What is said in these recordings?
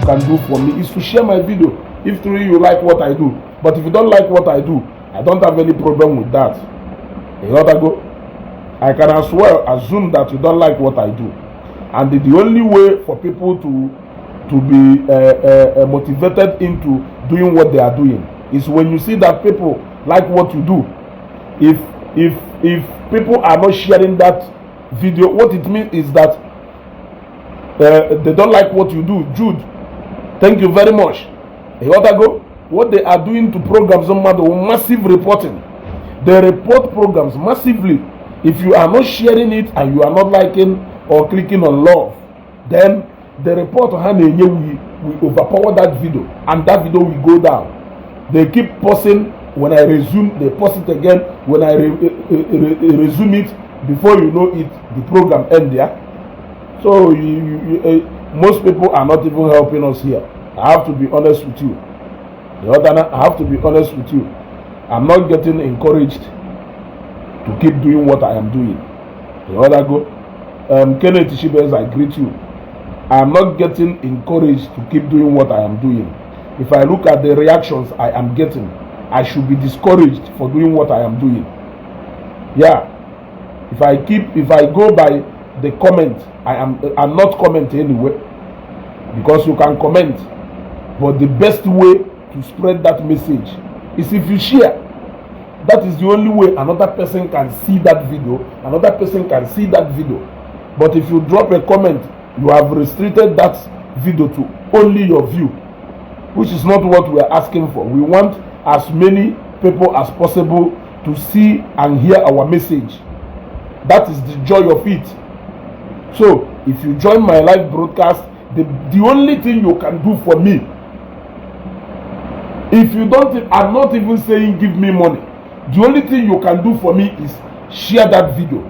can do for me is to share my video if truly you like what I do. But if you don't like what I do, I don't have any problem with that. Ịghọtago? I can as well assume that you don't like what I do. And the only way for people to be motivated into doing what they are doing is when you see that people like what you do. If people are not sharing that video, what it means is that they don't like what you do. Jude, thank you very much. Ịghọtago? What they are doing to programs mmadụ, massive reporting. They report programs massively. If you are not sharing it and you are not liking or clicking on love, then the report ha na-enye will overpower that video and that video will go down. They keep pausing. When I resume, they pause it again. When I resume it, before you know it, the program end there. So most people are not even helping us here. I have to be honest with you. The other, I have to be honest with you. I'm not getting encouraged to keep doing what I am doing. The other go, Kenneth Shibes, I greet you. I am not getting encouraged to keep doing what I am doing. If I look at the reactions I am getting, I should be discouraged for doing what I am doing. Yeah. If I go by the comment, I'm not comment anyway. Because you can comment. But the best way to spread that message is if you share. That is the only way another person can see that video. Another person can see that video. But if you drop a comment, you have restricted that video to only your view, which is not what we are asking for. We want as many people as possible to see and hear our message. That is the joy of it. So if you join my live broadcast, the only thing you can do for me, if you don't, I'm not even saying give me money, the only thing you can do for me is share that video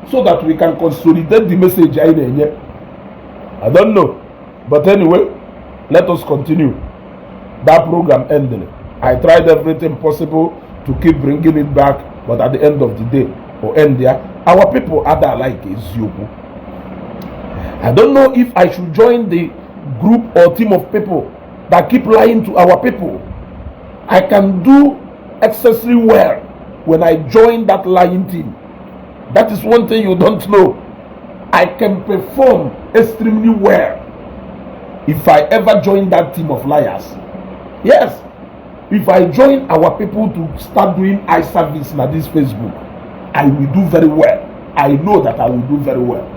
so that we can consolidate the message anyị na-enye. I don't know, but anyway, let us continue. That program ended. I tried everything possible to keep bringing it back, but at the end of the day, or end there, our people ada like eziokwu. I don't know if I should join the group or team of people that keep lying to our people. I can do excessively well when I join that lying team. That is one thing you don't know. I can perform extremely well if I ever join that team of liars. Yes, if I join our people to start doing eye service na this Facebook, I will do very well. I know that I will do very well.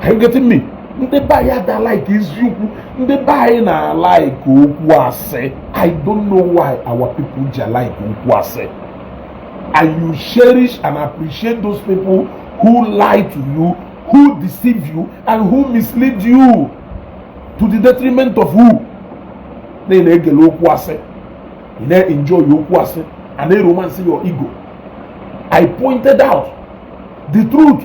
Are you getting me? Ndị be anyị ada like eziokwu. Ndị be anyị na like okwu asị. I don't know why our people ji like okwu asị. And you cherish and appreciate those people who lie to you, who deceive you and who mislead you, to the detriment of who? Na ị na-egele okwu asị, ị na-enjoy okwu asị and na-romance your ego. I pointed out the truth,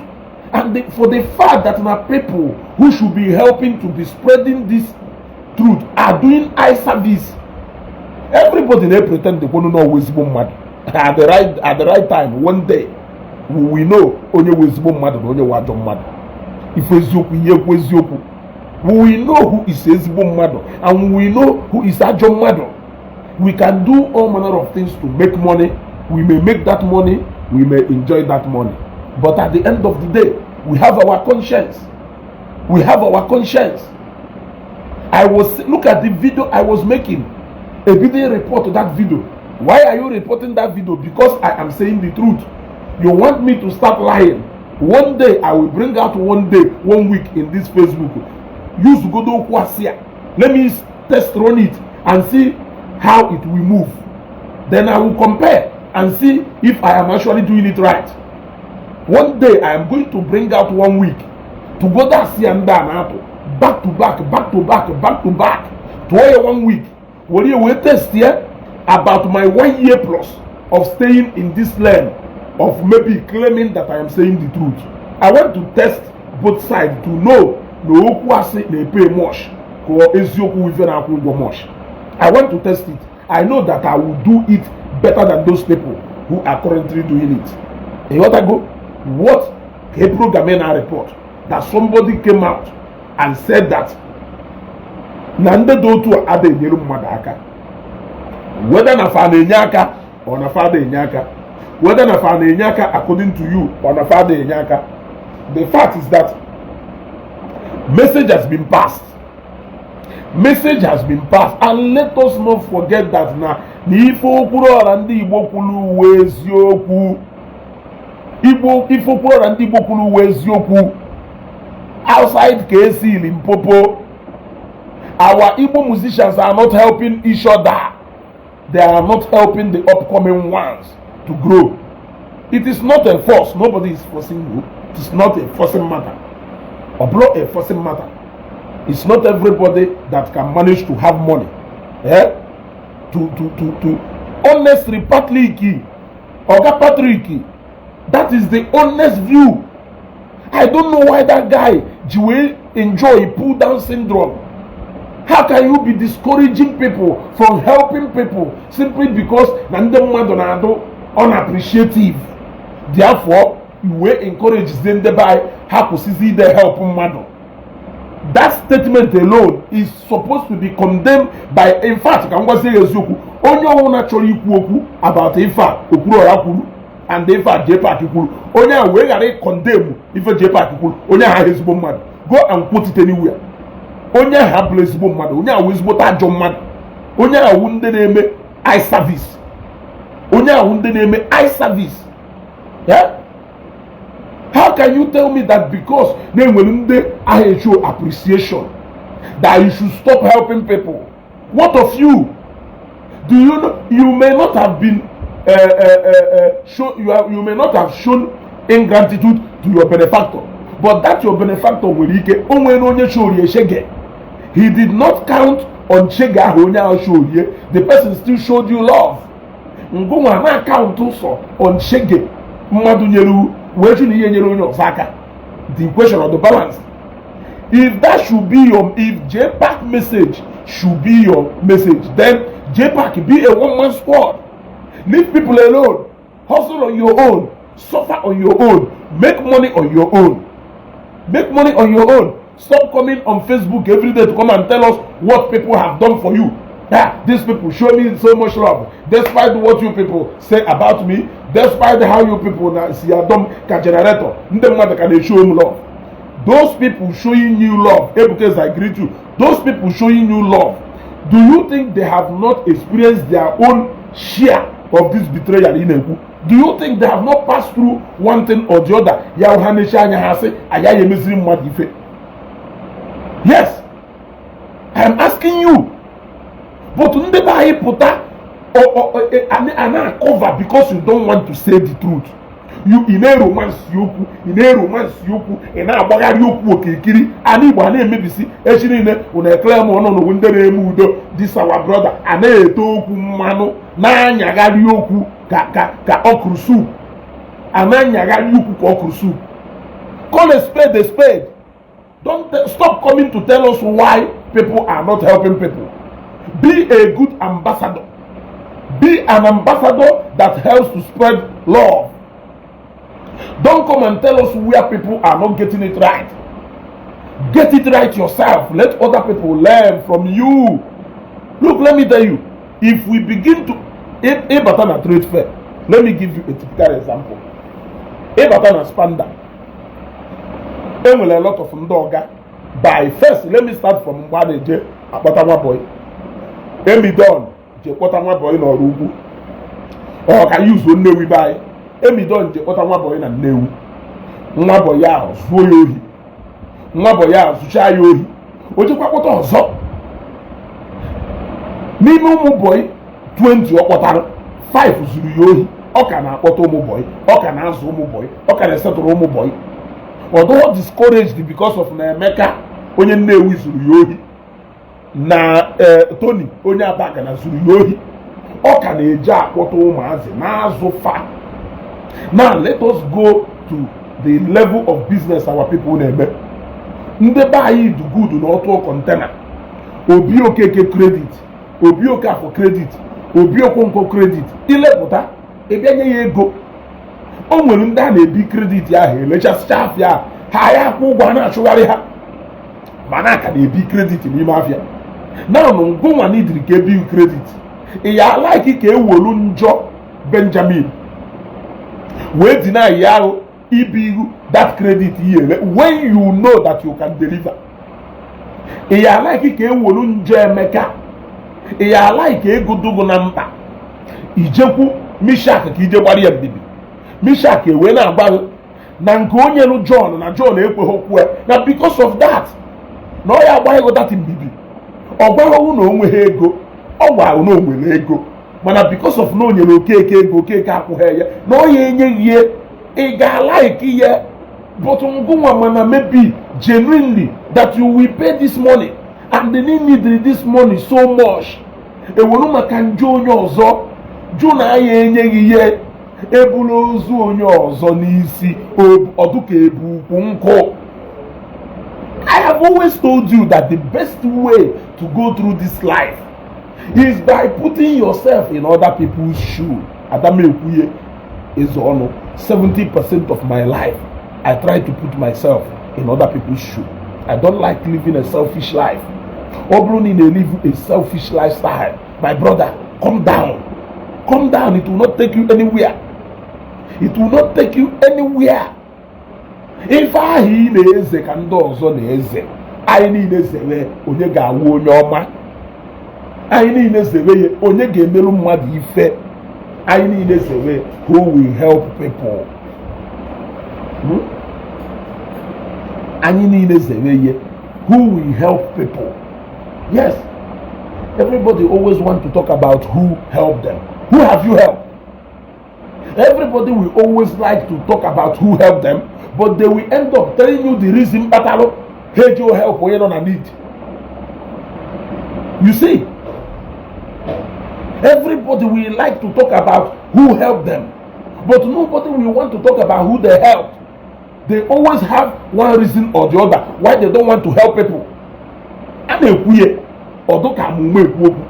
and for the fact that na people who should be helping to be spreading this truth are doing eye service. Everybody na pretend kwonu na ọwụ ezigbo mmadụ. At the right time, one day, we will know onye wụ ezigbo mmadụ na onye wụ ajọ mmadụ. Ife eziokwu, ihe ekwu eziokwu, we will know who is ezigbo mmadụ and we will know who is ajọ mmadụ. We can do all manner of things to make money. We may make that money, we may enjoy that money, but at the end of the day, we have our conscience. We have our conscience. I was, look at the video I was making. A video report to that video. Why are you reporting that video? Because I am saying the truth. You want me to start lying? One day I will bring out, one day, one week in this Facebook, use godo okwu asị a. Let me test run it and see how it will move. Then I will compare and see if I am actually doing it right. One day I am going to bring out one week to go that see and down back to back, back to back, back to back, tụọ ya one week, were ya wee test ya about my one year plus of staying in this lane of maybe claiming that I am saying the truth. I want to test both sides to know na okwu asị na-epe much ka ọ eziokwu ife na-akwụ ụgwọ much. I want to test it. I know that I will do it better than those people who are currently doing it. Ịghọtago? What ka program na report that somebody came out and said that Na ndị dị otu a ada enyere mmadụ aka, whether na fa na-enye aka or na fa ada enye aka, whether na fa na-enye aka according to you or na fa ada enye aka, the fact is that message has been passed. Message has been passed. And let us not forget that na ife Okwuluọra ndị Igbo kwuru uwe eziokwu. Igbo, ife Okwuluọra ndị Igbo kwuru uwe eziokwu. Outside KC Limpopo, our Igbo musicians are not helping each other. They are not helping the upcoming ones to grow. It is not a force. Nobody is forcing you. It is not a forcing matter. Ọ bụrụ a forcing matter, it's not everybody that can manage to have money, eh? To honestly, Patrick, Oga Patrick, that is the honest view. I don't know why that guy ji wee enjoy pull down syndrome. How can you be discouraging people from helping people simply because na ndị mmadụ na-adụ unappreciative? Therefore you wee encourage ndị be anyị ha kwụsịzi ide help mmadụ. That statement alone is supposed to be condemned by, in fact, ka m gwazie ya eziokwu, onye ọbụla chọrọ ikwu okwu about ife a Okwuluọra kwuru and ife a JPAC kwuru, onye ahụ wee ghara ịcondemn ife JPAC kwuru, onye ahụ ezigbo mmadụ. Go and quote it anywhere. Onye ahụ abụla ezigbo mmadụ. Onye ahụ ezigbote ajọ mmadụ. Onye ahụ ndị na-eme eye service, onye ahụ ndị na-eme eye service. Yeah? How can you tell me that because na-enwere ndị ahụ show appreciation that you should stop helping people? What of you? Do you know you may not have been show you, have, you may not have shown ingratitude to your benefactor, but that your benefactor nwere ike o nwere onye shorie shege. He did not count on shege ahụ onye ahụ shorie. The person still showed you love. Ngụnwa na account sọ on shege mmadụ nyere wee jụ na ihe nyere onye ọzọ aka. The equation of the balance, if that should be your, if JPAC message should be your message, then JPAC, be a one man squad. Leave people alone. Hustle on your own, suffer on your own, make money on your own. Make money on your own. Stop coming on Facebook every day to come and tell us what people have done for you. Ah, these people show me so much love despite what you people say about me, despite how you people na si adọm ka generator, ndị mmadụ ka na-show m love. Those people showing you love, Ebuka, I greet you. Those people showing you love, do you think they have not experienced their own share of this betrayal ị na-ekwu? Do you think they have not passed through one thing or the other? Ya ha na-eche anya ha sị agaghị emeziri mmadụ ife. Yes, I am asking you. But ndị be anyị pụta a na-acover because you don't want to say the truth. You, ị na-eromance okwu, ị na-eromance okwu, ị na-agbagharị okwu okirikiri. Ala Igbo a na-emebisi echi niile. Unu ekele m ọnụ n'owu ndị na-eme udo. This our brother a na-ete okwu mmanụ, na-anyagharị okwu ka okra soup, a na-anyagharị okwu ka okra soup. Call a spade a spade. Don't stop coming to tell us why people are not helping people. Be a good ambassador. Be an ambassador that helps to spread love. Don't come and tell us where people are not getting it right. Get it right yourself. Let other people learn from you. Look, let me tell you, if we begin to ịbata na trade fair, let me give you a typical example. Ịbata na Aspamda, enwere a lot of ndị ọga. By first, let me start from mgbe a na-eje akpọta nwa boy. Emidon je kpọta nwa boy n'ọrụ ugwu, ọ ka yuzuo Nnewi be anyị. Emidon je kpọta nwa boy na Nnewi. Nwa boy ahụ zuo ya ohi, nwa boy ahụ zụchaa ya ohi, o jekwa kpọta ọzọ. N'ime ụmụ boy 20 ọ kpọtara, 5 zuru ya ohi. Ọ ka na-akpọta ụmụ boy, ọ ka na-azụ ụmụ boy, ọ ka na-esetụrụ ụmụ boy. Ọ dụghọ discouraged because of na Emeka onye Nnewi zuru ya ohi, na Tony onye Abagana zuru ya ohi. Ọ ka na-eje akpọta ụmụazị na-azụ fa. Now let us go to the level of business our people na-eme. Ndị be anyị do good na ọtụ container, Obi Okeke credit, Obi Okafọ credit, Obi Okonkwo credit. Ilepụta ịbịa nye ya ego. O nwere ndị a na-ebi credit ahụ, elechasịcha afịa ha, ya akwụ ụgwọ, a na-achụgharị ha, mana aka na-ebi credit n'ime afịa. Now ngụnwa nidiri ka ebi credit, ị ya like ka ewolu njọ Benjamin wee deny ya ahụ ibi ihu that credit ihe eme when you know that you can deliver? Ị ya like ka ewolu njọ Emeka? Ị ya like ka ego dogo na mkpa ijekwu Mishak ka ije gbara ya mbibi? Mishak ewee na-agba gị na nke onye lụ John na John ekweghị okwu ya, na because of that na ọ ya agba ego that mbibi. Ọ gwaghị na o nweghị ego, ọ gwara na o nwere ego, mana because of na o nyere Okeke ego, Okeke akwụghị ya, na ọ ya enyeghị ya. Ị ga-alike ya, but ngụnwa mana maybe genuinely that you will pay this money and they need this money so much. Ewelu maka njọ onye ọzọ jụ na ya enyeghị ya, eburu ozu onye ọzọ n'isi ọdụka ebu ukwu nkụ. I have always told you that the best way to go through this life is by putting yourself in other people's shoe. Adamekwuye eze ọnụ, 70% of my life, I try to put myself in other people's shoe. I don't like living a selfish life. Ọ bụrụ na ị na-live a selfish lifestyle, my brother, come down, come down. It will not take you anywhere. It will not take you anywhere. Ife ahụ ị na-eze ka ndị ọzọ na-eze, anyị niile zere, onye ga-awụ onye ọma? Anyị niile zere ya, onye ga-emerụ mmadụ ife? Anyị niile zere, who will help people? Hmm? Anyị niile zere ya, who will help people? Yes, everybody always want to talk about who helped them. Who have you helped? Everybody will always like to talk about who helped them, but they will end up telling you the reason kpatalụ ha eji help onye nọ na need. You see, everybody will like to talk about who helped them, but nobody will want to talk about who they helped. They always have one reason or the other why they don't want to help people. A na-ekwu ya ọdụ ka amụma ekwu okwu.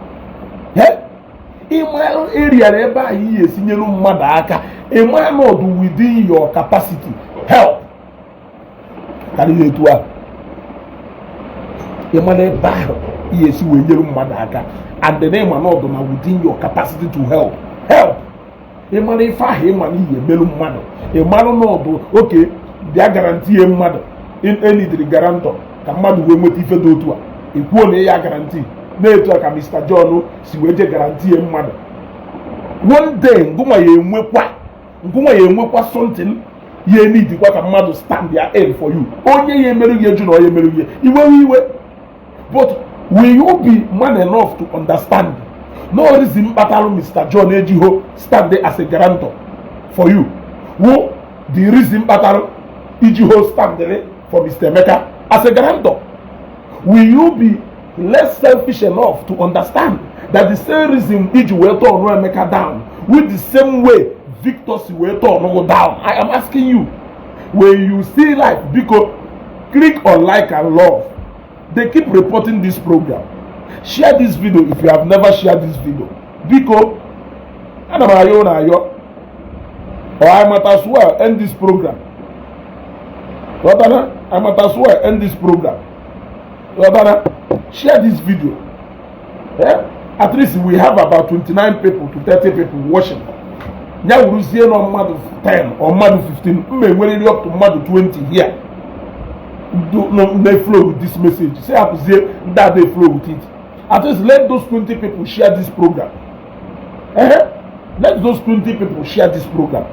Ịma eriara ebe ahụ iyi esinyelu mmadụ aka, ịma nọdụ within your capacity, help karịa etu ahụ. Ịmara ebe ahụ ihe esi wee nyere mmadụ aka and then ịma nọdụ na within your capacity to help, help. Ịmara ife ahụ ịma na ihe emerụ mmadụ, ịmara nọdụ oke bịa guarantee mmadụ, enidiri guarantor ka mmadụ wee nweta ife dị otu a, ekwuo na ya guarantee na-etu a ka Mr. John si wee je guarantee mmadụ. One day ngụnwa ya enwekwa something ya enidikwa ka mmadụ stand ya in for you. Onye ya emerụ ya eju na onye emerụ ya iwewe iwe, but will you be man enough to understand no reason kpatalụ Mr. John ejiho stand as a guarantor for you, wo the reason kpatalụ ijiho stand for Mr. Emeka as a guarantor? Will you be less selfish enough to understand that the same reason iji wee turn Emeka down with the same way Victor si wee turn down? I am asking you, when you see life, biko click on like and love. They keep reporting this program. Share this video if you have never shared this video. Biko, ana m ayọ na ayọ, or I might as well end this program. Ghọtara? I might as well end this program. Ghọtara? Share this video, yeah? At least we have about 29 people to 30 people watching. Ya wuruzie nọ mmadụ 10 or mmadụ 15, mma enweriri up to mmadụ 20 here do no dey flow with this message. Say hapụzie ndị a dey flow with it. At least let those 20 people share this program. Let those 20 people share this program.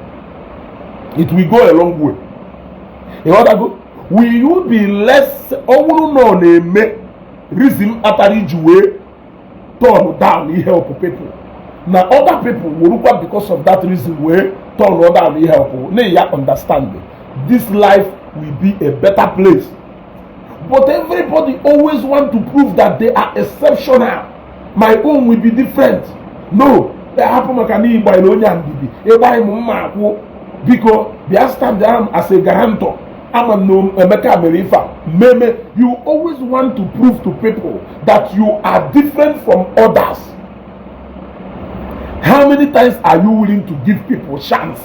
It will go a long way. Ịghọtago? Will you be less, ọ bụrụ na ọ na-eme reason kpatara iji wee turn down help people, na other people werukwa because of that reason wee turn down help na ya, understand this life will be a better place. But everybody always want to prove that they are exceptional. My own will be different. No hapụ maka na ịgbanyere onye a mbibi ịgba m mma akwụ. Biko bịa stand down as a guarantor. Ama m na Emeka mere ife a mmemme. You always want to prove to people that you are different from others. How many times are you willing to give people chance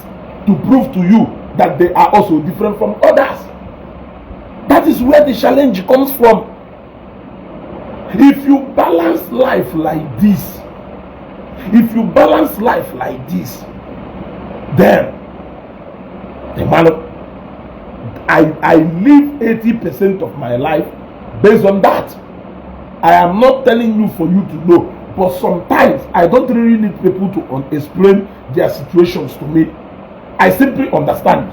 to prove to you that they are also different from others? That is where the challenge comes from. If you balance life like this, if you balance life like this, then the man, I live 80% of my life based on that. I am not telling you for you to know, but sometimes I don't really need people to explain their situations to me. I simply understand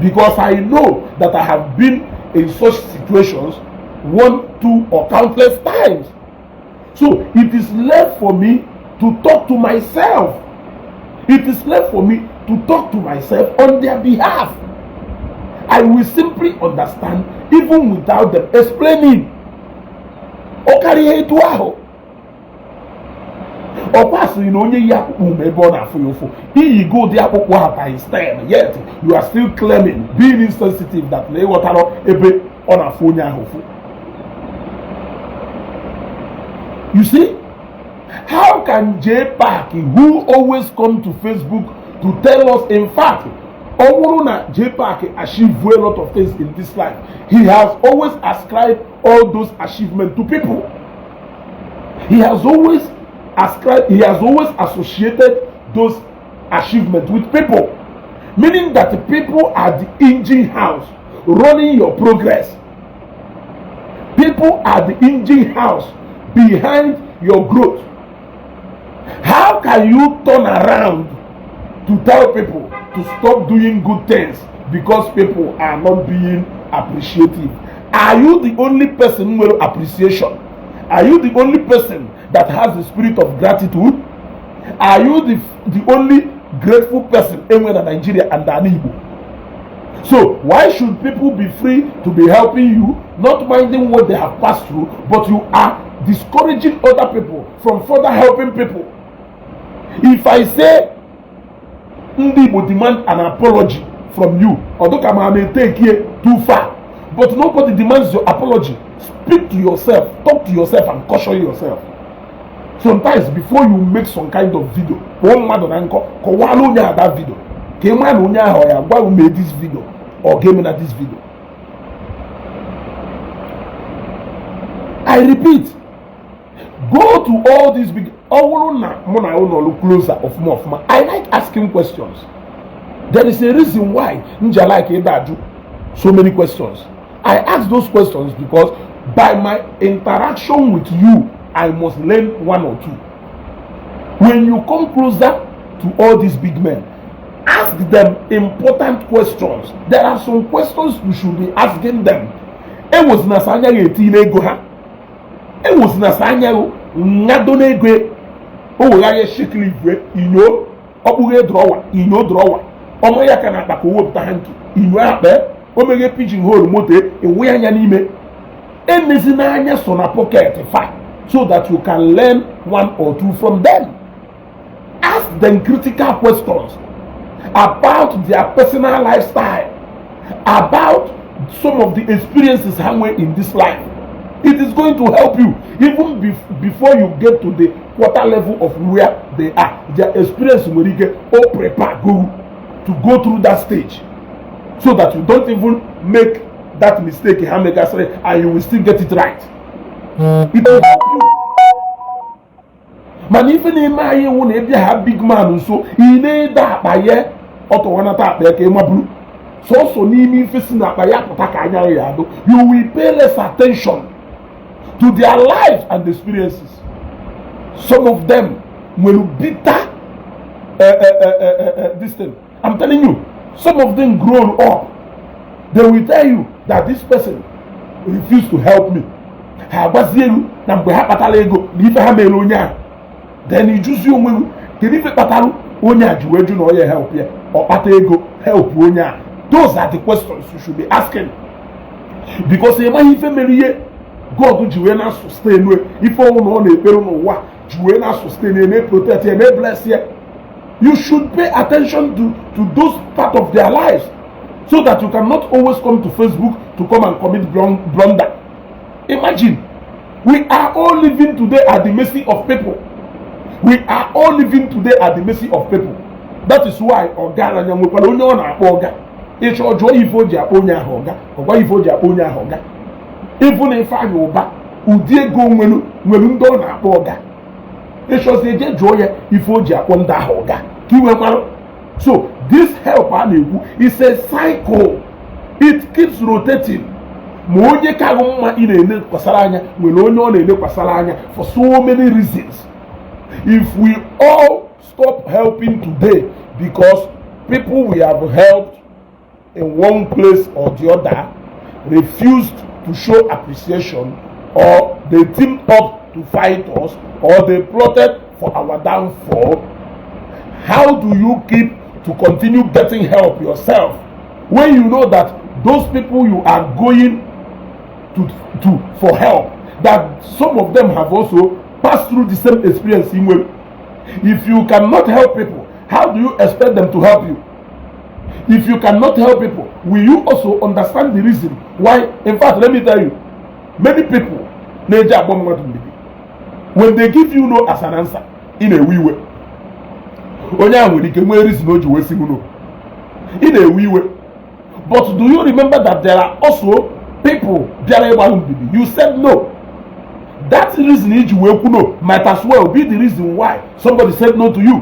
because I know that I have been in such situations one, two, or countless times. So it is left for me to talk to myself. It is left for me to talk to myself on their behalf. I will simply understand even without them explaining. Ọ karịa etu ahụ. Ọkwa sịrị na onye yi akpụkpọ ụmụ ebe ọ na-afụ ya ụfụ iyigo ụdị akpụkpọ ahụ times 10, yet you are still claiming, being insensitive, that na ịghọtara ebe ọ na-afụ onye ahụ ụfụ. You see, how can J Park, who always come to Facebook to tell us, in fact, ọ bụrụ na J Park achieve a lot of things in this life, he has always ascribed all those achievements to people. He has always ascribed, he has always associated those achievements with people, meaning that the people are the engine house running your progress. People are the engine house behind your growth. How can you turn around to tell people to stop doing good things because people are not being appreciative? Are you the only person with appreciation? Are you the only person that has the spirit of gratitude? Are you the only grateful person anywhere in Nigeria and ala Igbo? So why should people be free to be helping you, not minding what they have passed through, but you are discouraging other people from further helping people? If I say ndị Igbo demand an apology from you, although I may take here too far, but nobody demands your apology. Speak to yourself, talk to yourself, and caution yourself. Sometimes before you make some kind of video, kpọọ mmadụ na nkọ kọwara onye ahụ that video ka ị mara na onye ahụ ọ ya gwa gị mee this video or ga-eme na this video. I repeat, go to all these big, ọ bụrụ na mụ na ụlọ ọrụ closer ọfụma ọfụma, I like asking questions. There is a reason why m ji like ịda ajụ so many questions. I ask those questions because by my interaction with you, I must learn one or two. When you come closer to all these big men, ask them important questions. There are some questions you should be asking them. Enwezina sa anya ga-eti n'ego ha, enwezina sa anya nyado n'ego o wegharịa shikili igwe inyo ọkpụghe drawer inyo drawer ọmụ ya ka na akpa ka o wepụta ha nke inyo akpa o meghe pigeon hole moto ewu ya anya n'ime emezi n'anya so na pocket fa, so that you can learn one or two from them. Ask them critical questions about their personal lifestyle, about some of the experiences ha nwee in this life. It is going to help you even before you get to the quarter level of where they are. Their experience nwere ike o prepare go to go through that stage so that you don't even make that mistake ha megasịrị and you will still get it right. It will help you. Mana ife na-eme anyị wụ na ịbịa ha big man nso, ị na-ede akpa ya ọtọwanata akpa ya ka ị maburu sọsọ n'ime ife si n'akpa ya pụta ka anya ya adụ. You will pay less attention to their lives and experiences. Some of them nwere bitter this thing. I'm telling you, some of them grown up, they will tell you that this person refused to help me. Ha agwazie elu na mgbe ha kpatara ego na ife ha mere onye ahụ, then ijuzi onwe gị kedu ife kpatara onye a ji wee jụ na ọ ya help ya ọ kpata ego help onye a. Those are the questions you should be asking, because ị maghị ife mere ihe God ji wee na sustain ife ọnwụ na ọ na-ekpere n'ụwa ji wee na sustain ya, na-protect ya, na-bless ya. You should pay attention to those part of their lives so that you cannot always come to Facebook to come and commit blunder. Imagine, we are all living today at the mercy of people. We are all living today at the mercy of people. That is why ọgaranya nwekwara onye ọ na-akpọ ọga. Ịchọ jụọ ife o ji akpọ onye ahụ ọga, ọgwa ife o ji akpọ onye ahụ ọga. Even Ifeanyi Ụba Ụdị ego nwere nwere ndị ọ na-akpọ ọga. Ịchọzi eje jụọ ya ife o ji akpọ ndị ahụ ọga ka iwe mara. So this help a na-ekwu is a cycle. It keeps rotating. Ma onye kaghụ mma ị na-elekwasara anya nwere onye ọ na-elekwasara anya for so many reasons. If we all stop helping today because people we have helped in one place or the other refused to show appreciation, or they teamed up to fight us, or they plotted for our downfall, how do you keep to continue getting help yourself when you know that those people you are going to for help, that some of them have also passed through the same experience in way? If you cannot help people, how do you expect them to help you? If you cannot help people, will you also understand the reason why? In fact, let me tell you, many people na-eji agba mmadụ mbibi, when they give you no as an answer, ị na-ewe iwe. Onye ahụ nwere ike nwee reason o ji wee sị no, ị na-ewe iwe. But do you remember that there are also people bịara ịgba mbibi you said no? That reason iji wee kwu no might as well be the reason why somebody said no to you.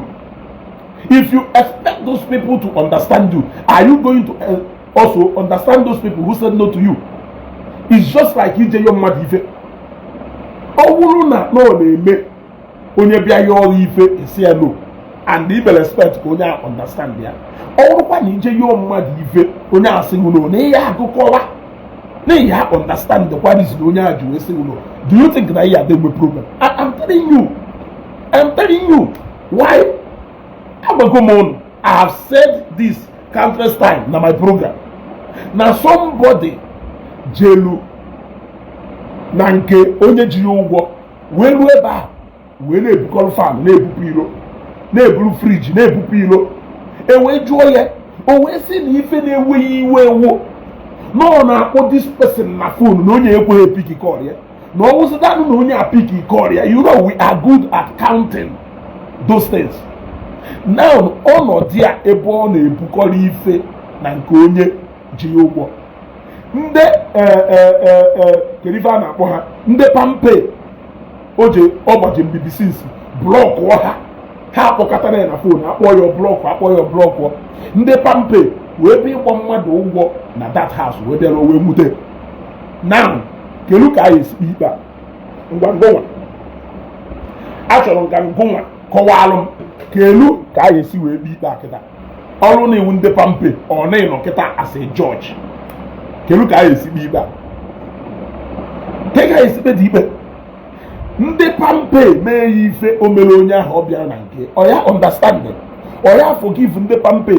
If you expect those people to understand you, are you going to also understand those people who said no to you? It's just like ije yọ mmadụ ife. Ọ bụrụ na na ọ na-eme onye bịa yọọ ọrụ ife esi ya no and i expect ka onye a understand ya, ọ bụrụkwa na ije yọọ mmadụ ife onye asị gị no na ihe agụkọwa na ihe understand kwa reason onye a ji wee sị gị no, do you think na ihe adị enwe problem? I'm telling you, I'm telling you why. Agbago m unu, I have said this countless time na my program, na somebody jelu na nke onye ji ya ụgwọ wee ruo ebe ahụ wee na-ebukọrọ fan, na-ebupụ ilo, na-eburu fridge, na-ebupụ ilo. E wee jụọ ya, o wee sị na ife na-ewe ya iwe ewu na ọ na-akpọ this person na phone na onye ekweghị epick call ya, na ọ wụsịdanụ na onye apick call ya. You know we are good at counting those things. Now, ọnọdụ ya ebe ọ na-ebukọrọ ife na nke onye ji ya ụgwọ, ndị kedu ife a na-akpọ ha, ndị PalmPay o ji ọgbaji mbibi sinsi blockụọ ha, ha akpọkọtara ya na phone, akpọ ya block, akpọ ya block. Ndị PalmPay wee bịa ịgba mmadụ ụgwọ na that house wee bịara wee nwute. Now, kedu ka a ga-esi kpe ikpe a? Ngwa, ngụnwa, achọrọ m ka ngụnwa kọwalụ m kelu ka a ga-esi wee kpe ikpe a kịta. Ọrụ na iwu ndị PalmPay ọ na ịnọ kịta as a judge, kedu ka a ga-esi kpe ikpe a? Ke ka a ga-esi kpe dị ikpe? Ndị PalmPay mee ya ife o mere onye ahụ ọ bịara na nke ọ ya, understanding ọ ya forgive ndị PalmPay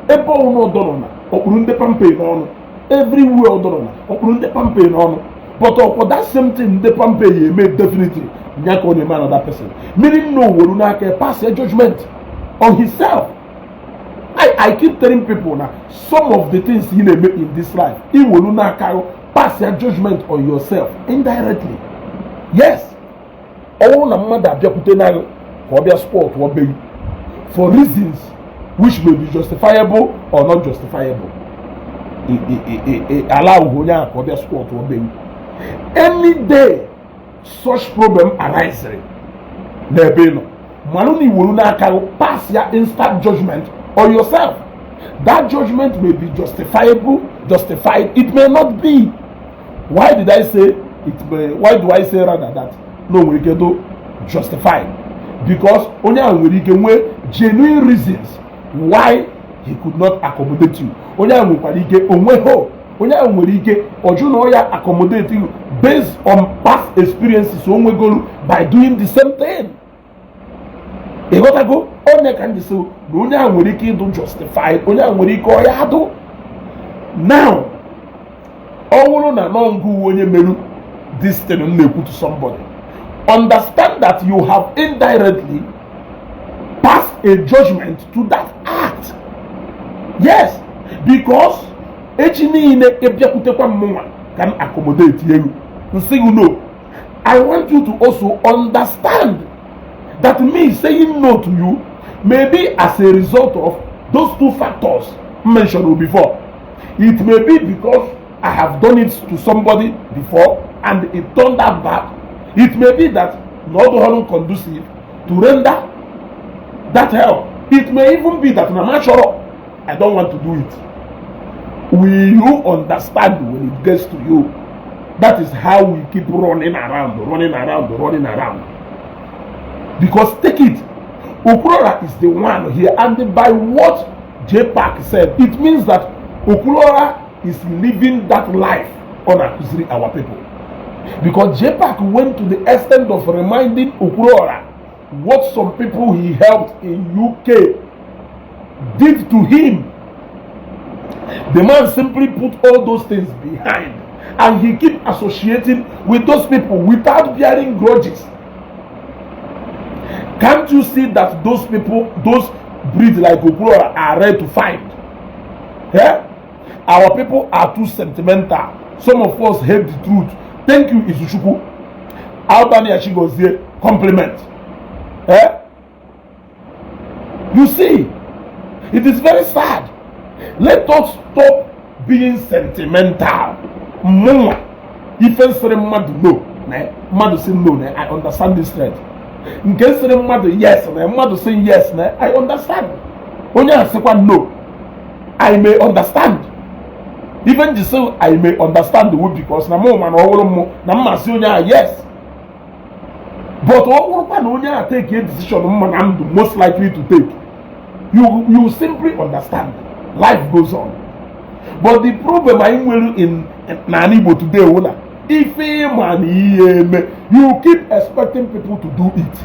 ebe ọnụ ọdọrọ na ọkpụrụ ndị PalmPay n'ọnụ, everywhere ọdọrọ na ọkpụrụ ndị PalmPay n'ọnụ. But ọkwọ that same thing ndị PalmPay ya eme, definitely nya ka ọ na-eme another person, meaning no were n'aka pass a judgment on himself. I keep telling people na some of the things you na-eme in this life, i were n'aka pass your judgment on yourself indirectly. Yes, ọ bụrụ na mmadụ abịakwute n'agụ ka ọ bịa squat ọbeghị for reasons which may be justifiable or not justifiable, allow onye ahụ ka ọ bịa squat ọbeghị. Any day such problem arise n'ebe ị nọ, mmanụ na iwuru n'aka pass ya instant judgment on yourself. That judgment may be justifiable, justified, it may not be. Why did I say it may? Why do I say rather that no nwere ike do justified? Because onye ahụ nwere ike nwee genuine reasons why he could not accommodate you. Onye ahụ nwekwara ike onwe ho, onye ahụ nwere ike ọjụ na ọ ya accommodate you based on past experiences o nwegolu by doing the same thing. Ịghọtago? Onye ka ndị so na onye ahụ nwere ike ịdụ justified, onye ahụ nwere ike ọ ya adụ. Now, ọ bụrụ na nọ ngụ uwe onye meru this thing m na-ekwu to somebody, understand that you have indirectly passed a judgment to that act. Yes, because echi niile ịbịakwutekwa mụnwa ka m accommodate elu nsị gị no, I want you to also understand that me saying no to you may be as a result of those two factors mentioned before. It may be because I have done it to somebody before and it turned out bad. It may be that na ọ dụghọrọ conducive to render that help. It may even be that na m achọrọ, I don't want to do it. Will you understand when it gets to you? That is how we keep running around, running around, running around. Because take it, Okwuluora is the one here, and by what J Park said, it means that Okwuluora is living that life on akụziri our people, because J Park went to the extent of reminding Okwuluora what some people he helped in UK did to him. The man simply put all those things behind and he keep associating with those people without bearing grudges. Can't you see that those people, those breed like Okwuluora, are rare to find? Yeah? Our people are too sentimental. Some of us hate the truth. Thank you, Izuchukwu. Albany Achigozie, compliment. Eh? You see, it is very sad. Let us stop being sentimental. Mụnwa, ife nsịrị mmadụ no na mmadụ sị no na I understand this thread. Nke nsịrị mmadụ yes na mmadụ sị yes na I understand. Onye a sịkwa no, I may understand. Even ji sị I may understand wu because na mụ ma na ọ wụrụ mụ na mma sị onye a yes. But ọ bụrụkwa na onye a take a decision mma na ndụ most likely to take, you simply understand. Life goes on. But the problem anyị nwere in n'ala Igbo today wụ na ife ịma na ihe eme, you keep expecting people to do it.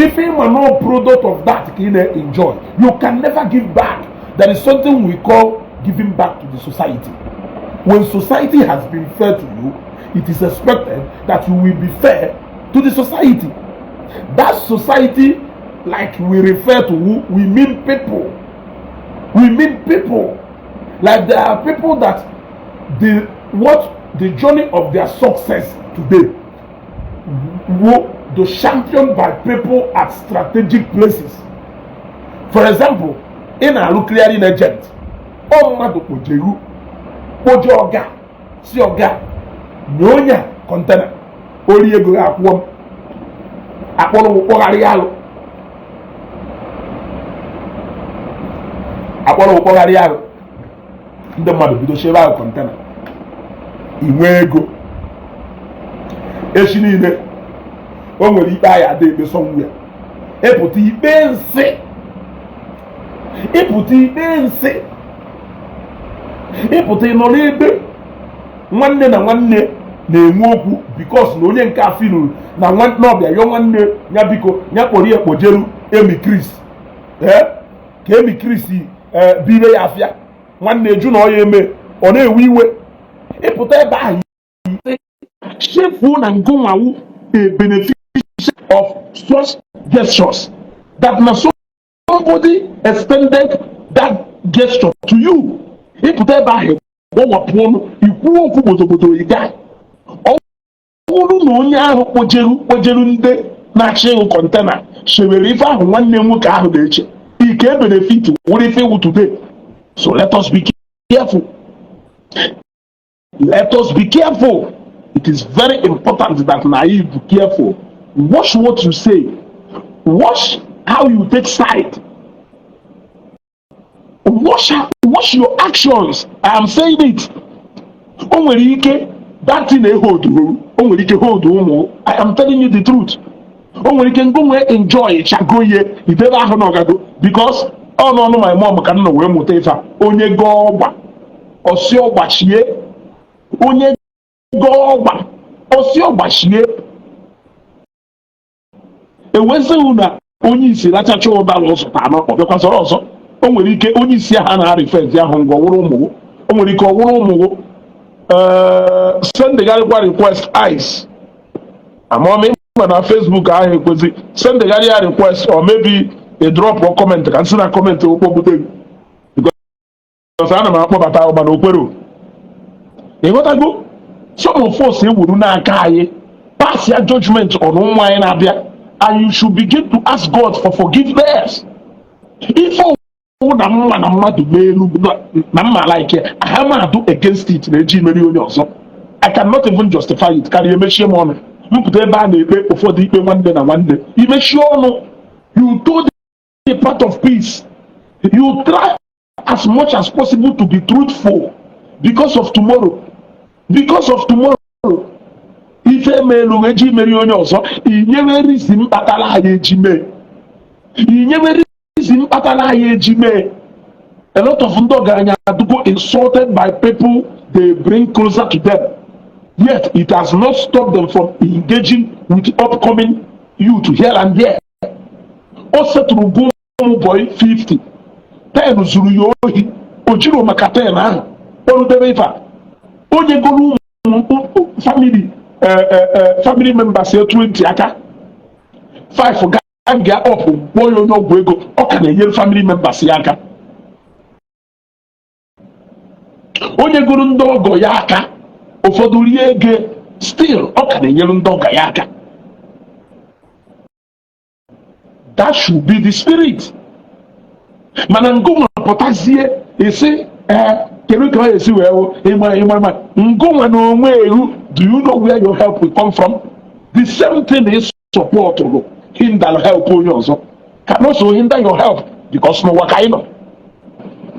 Ife ịma no product of that ka ị na-enjoy, you can never give back. There is something we call giving back to the society. When society has been fair to you, it is expected that you will be fair to the society. That society, like we refer to, we mean people. We mean people. Like there are people that the what the journey of their success today wo the championed by people at strategic places. For example, ị na-alụ clearing agent, ọ mmadụ kpojeru kpoje ọga si ọga nye onye a container ori ego ya akwụọ m akpọrọ m kpọgharị alụ akpọrọ m kpọgharị alụ ndị mmadụ bido chebe ahụ container inwe ego echi niile o nwere ikpe anyị ada ekpe somewhere ịpụta ikpe nsị ịpụta ikpe nsị ịpụta ịnọ n'ebe nwanne na nwanne na-enwe okwu because na onye nke afiluru na nwanne ọbịa yọọ nwanne ya biko ya kpọrọ ya kpojeru Emi Chris ee ka Emi Chris ee bire ya afịa nwanne eju na ọ ya eme ọ na-ewe iwe ịpụta ebe ahụ chefuo na ngụnwawu a beneficiary of such gestures, that na somebody extended that gesture to you. Ịpụta ebe ahụ gbawapụ ọnụ ikwu okwu gbodogbodo ị gaa ọ bụrụ na onye ahụ kpojeru kpojeru ndị na-achọ ịhụ container chewere ife ahụ nwanne nwoke ahụ na-eche ike benefit wụrụ ife iwu today. So let us be careful. Let us be careful. It is very important that na you be careful. Watch what you say. Watch how you take side. Watch your actions. I am saying it. O nwere ike that thing hold o nwere ike hold ụmụ. I am telling you the truth. O nwere ike ngo nwee enjoy chago ihe idebe ahụ na ọgago because ọ n'ọnụ my mom ka m nọ wee mụta ife a onye gọọ ọgba ọsị ọgbachie onye gọọ ọgba ọsị ọgbachie ewezighị na onye isi rachacha ụdara ụzụta anọ ọ bịakwa zọrọ ọzọ o nwere ike onye isi ahụ na-arịfezi ahụ ngwa ọwụrụ ụmụ o nwere ike ọwụrụ ụmụ ee sendịgharịkwa request ice amam ịma na Facebook ahụ ekwezi sendịgharị ya request or maybe a drop or comment ka nsị na comment okpokpute because ana m akpọbata ọgba na okwero ịghọtago. Some of us ewuru n'aka anyị pass ya judgment on ụmụ anyị na-abịa, and you should begin to ask God for forgiveness. Ife ọwụ na mma na mmadụ n'elu na mma like ha ma do against it na-eji meri onye ọzọ. I cannot even justify it karịa emechie m ọnụ. Mpụta ebe a na-ekpe ụfọdụ ikpe nwanne na nwanne, imechie ọnụ. You told the part of peace. You try as much as possible to be truthful because of tomorrow, because of tomorrow. Ife emeelu eji meri onye ọzọ, inyewe reason kpatara anyị eji mee, inyewe reason kpatara anyị eji mee. A lot of ndị ọgaranya adugo insulted by people they bring closer to them, yet it has not stopped them from engaging with upcoming youth here and there. O setụrụ go ụmụ boy 50 10 zuru ya ohi, o jiro maka 10 ahụ kpọrụdebe ife a onye goro ụmụ family members ya 20 aka, 5 gang ya up, kpọọ ya onye ọgwụ ego. Ọ ka na-enyere family members ya aka. Onye goro ndị ọgọ ya aka, ụfọdụ rie ego, still ọ ka na-enyere ndị ọgọ ya aka. That should be the spirit. Mana ngụnwa pụtazie esi, ee, kedu ka ọ esi wee hụ ịma ịma ịma ngụnwa na onwe eru? Do you know where your help will come from? The same thing is support hinder help onye ọzọ can also hinder your help, because n'ụwa ka anyị nọ,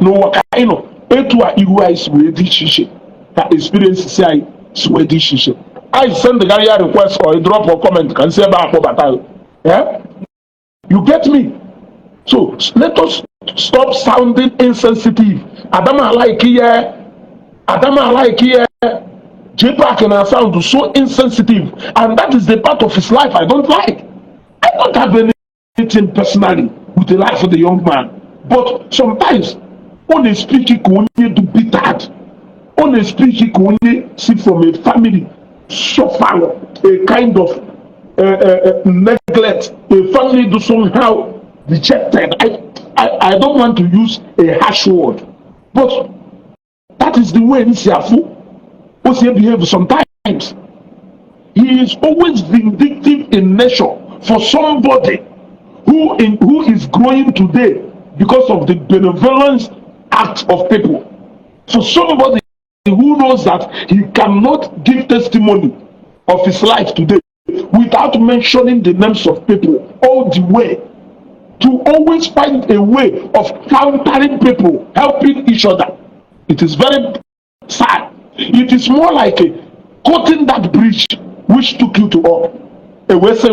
n'ụwa ka anyị nọ. Etu a ihu anyị si wee dị iche iche ka experience si anyị si wee dị iche iche. Anyị sendgara ya request or drop or comment ka nsi ebe a kpọbata ya. You get me? So let us stop sounding insensitive. Adama like here, Adama like here. JPAC na sound so insensitive, and that is the part of his life I don't like. I don't have anything personally with the life of the young man, but sometimes ọ na-speak ka onye do bitter, ọ na-speak ka onye si from a family suffer a kind of neglect, a family do somehow dejected. I don't want to use a harsh word, but that is the way nsi afụ o si behave sometimes. He is always vindictive in nature for somebody who is growing today because of the benevolence act of people. For somebody who knows that he cannot give testimony of his life today without mentioning the names of people all the way, to always find a way of countering people helping each other. It is very sad. It is more like a cutting that bridge which took you to up. Ewee sị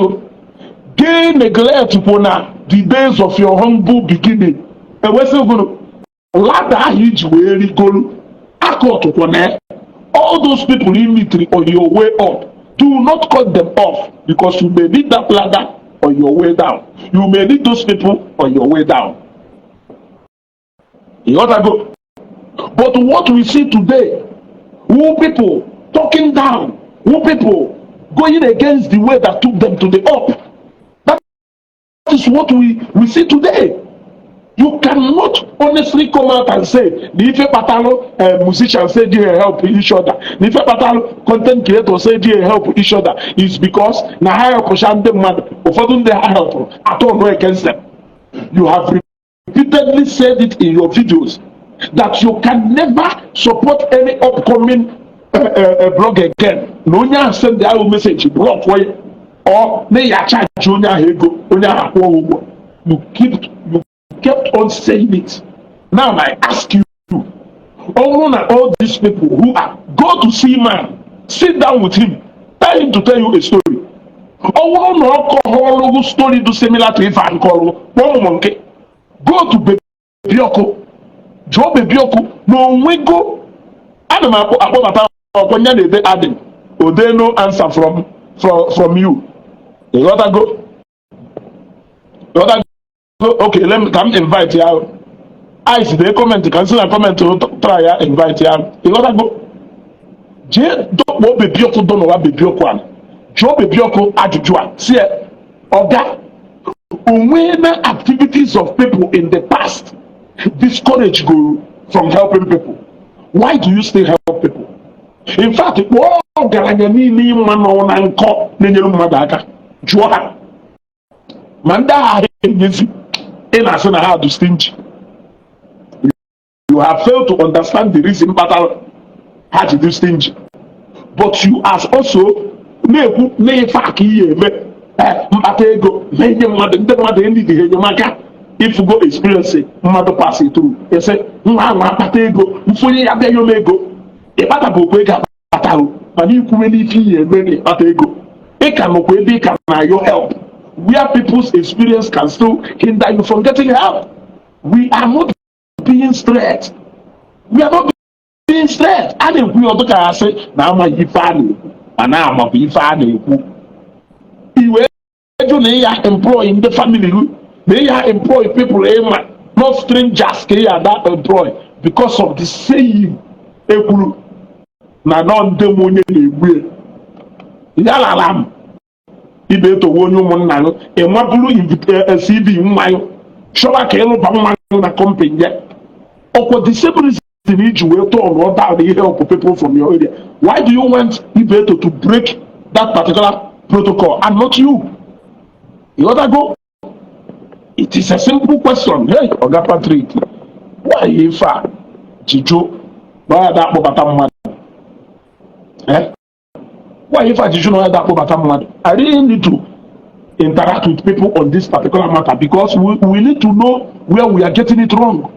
gị neglect kwụ na the days of your humble beginning. Ewee sị gụrụ ladder ahụ iji wee rigolu akọtụkwa na all those people you meet on your way up, do not cut them off, because you may need that ladder on your way down. You may need those people on your way down. Ịghọtago? But what we see today, who people talking down, who people going against the way that took them to the up. That is what we see today. You cannot honestly come out and say na ife kpatalụ musicians say dey help each other, na ife kpatalụ content creators say dey help each other is because na ha helpụcha ndị mmadụ, ụfọdụ ndị ha helpụrụ atọ no against them. You have repeatedly said it in your videos that you can never support any upcoming blog again, na onye ahụ send ahụ message, block ya, or na ya charge onye ahụ ego, onye ahụ akwụọ ụgwọ. You kept on saying it. Now I ask you, ọ bụrụ na all these people who are, go to see man, sit down with him, tell him to tell you a story. Ọ bụrụ na ọ kọghọrọ story do similar to ife nkọrọ, kpọọ ụmụ nke go to Baby Ọkụ, jụọ Baby Ọkụ na onwego. Ana m akpọbata ọkwa nya na-ede adin ode, no answer from you. Ịghọtago? Ịghọtago? Okay, let me ka m invite ya. Ice dee comment ka m si na comment try ya invite ya. Ịghọtago? Jee dọkpọọ Baby Ọkụ, dọnọwa Baby Ọkụ a, jụọ Baby Ọkụ ajụjụ a, si ya, ọga, onwe na activities of people in the past discourage go from helping people, why do you still help people? In fact, kpọọ ọgaranya niile ịma nọ na nkọ na-enyere mmadụ aka, jụọ ha ma ndị agha ha enyezi ị na-asị na ha dị stingy. You have failed to understand the reason kpatara ha ji dị stingy, but you are also Na-ekwu n'ife a ka ihe eme mkpata ego na-enye mmadụ, ndị mmadụ enidịghị enyemaka. Ifugo experience mmadụ pass through, ese nwa ahụ akpata ego, mfonye ya bịa yom ego. Ịkpatabụkwa ego akpata o, mana ikwuwe n'ife ihe eme na ịkpata ego, ị ka nọkwa ebe ị ka na-ayọ help, where people's experience can still hinder you from getting help. We are not being straight. We are not being straight. A na-ekwu ya ọdụ ka ya sị na amaghị ife a na-ekwu, ma na-amakwa ife a na-ekwu. Iwe jụ na ịya employ ndị family gị, na ịya employ people ịma, not strangers, ka ịya ada employ because of the saying ekwuru na nọ ndị m onye na-egbu ya lara m ibe etowe onye ụmụnna gị. Ịmabụrụ CV nwa gị, chọwa ka ịlụba nwa gị na company ya. Ọkwa the same reason iji wee turn down the help people from your area. Why do you want Ibeto to break that particular protocol and not you? You other go. It is a simple question. Hey, Oga Patrick, why ife a ji jụ na ọ ya da akpọbata mmadụ? Eh? Why ife a ji jụ na ọ ya da akpọbata mmadụ? I really need to interact with people on this particular matter because we need to know where we are getting it wrong.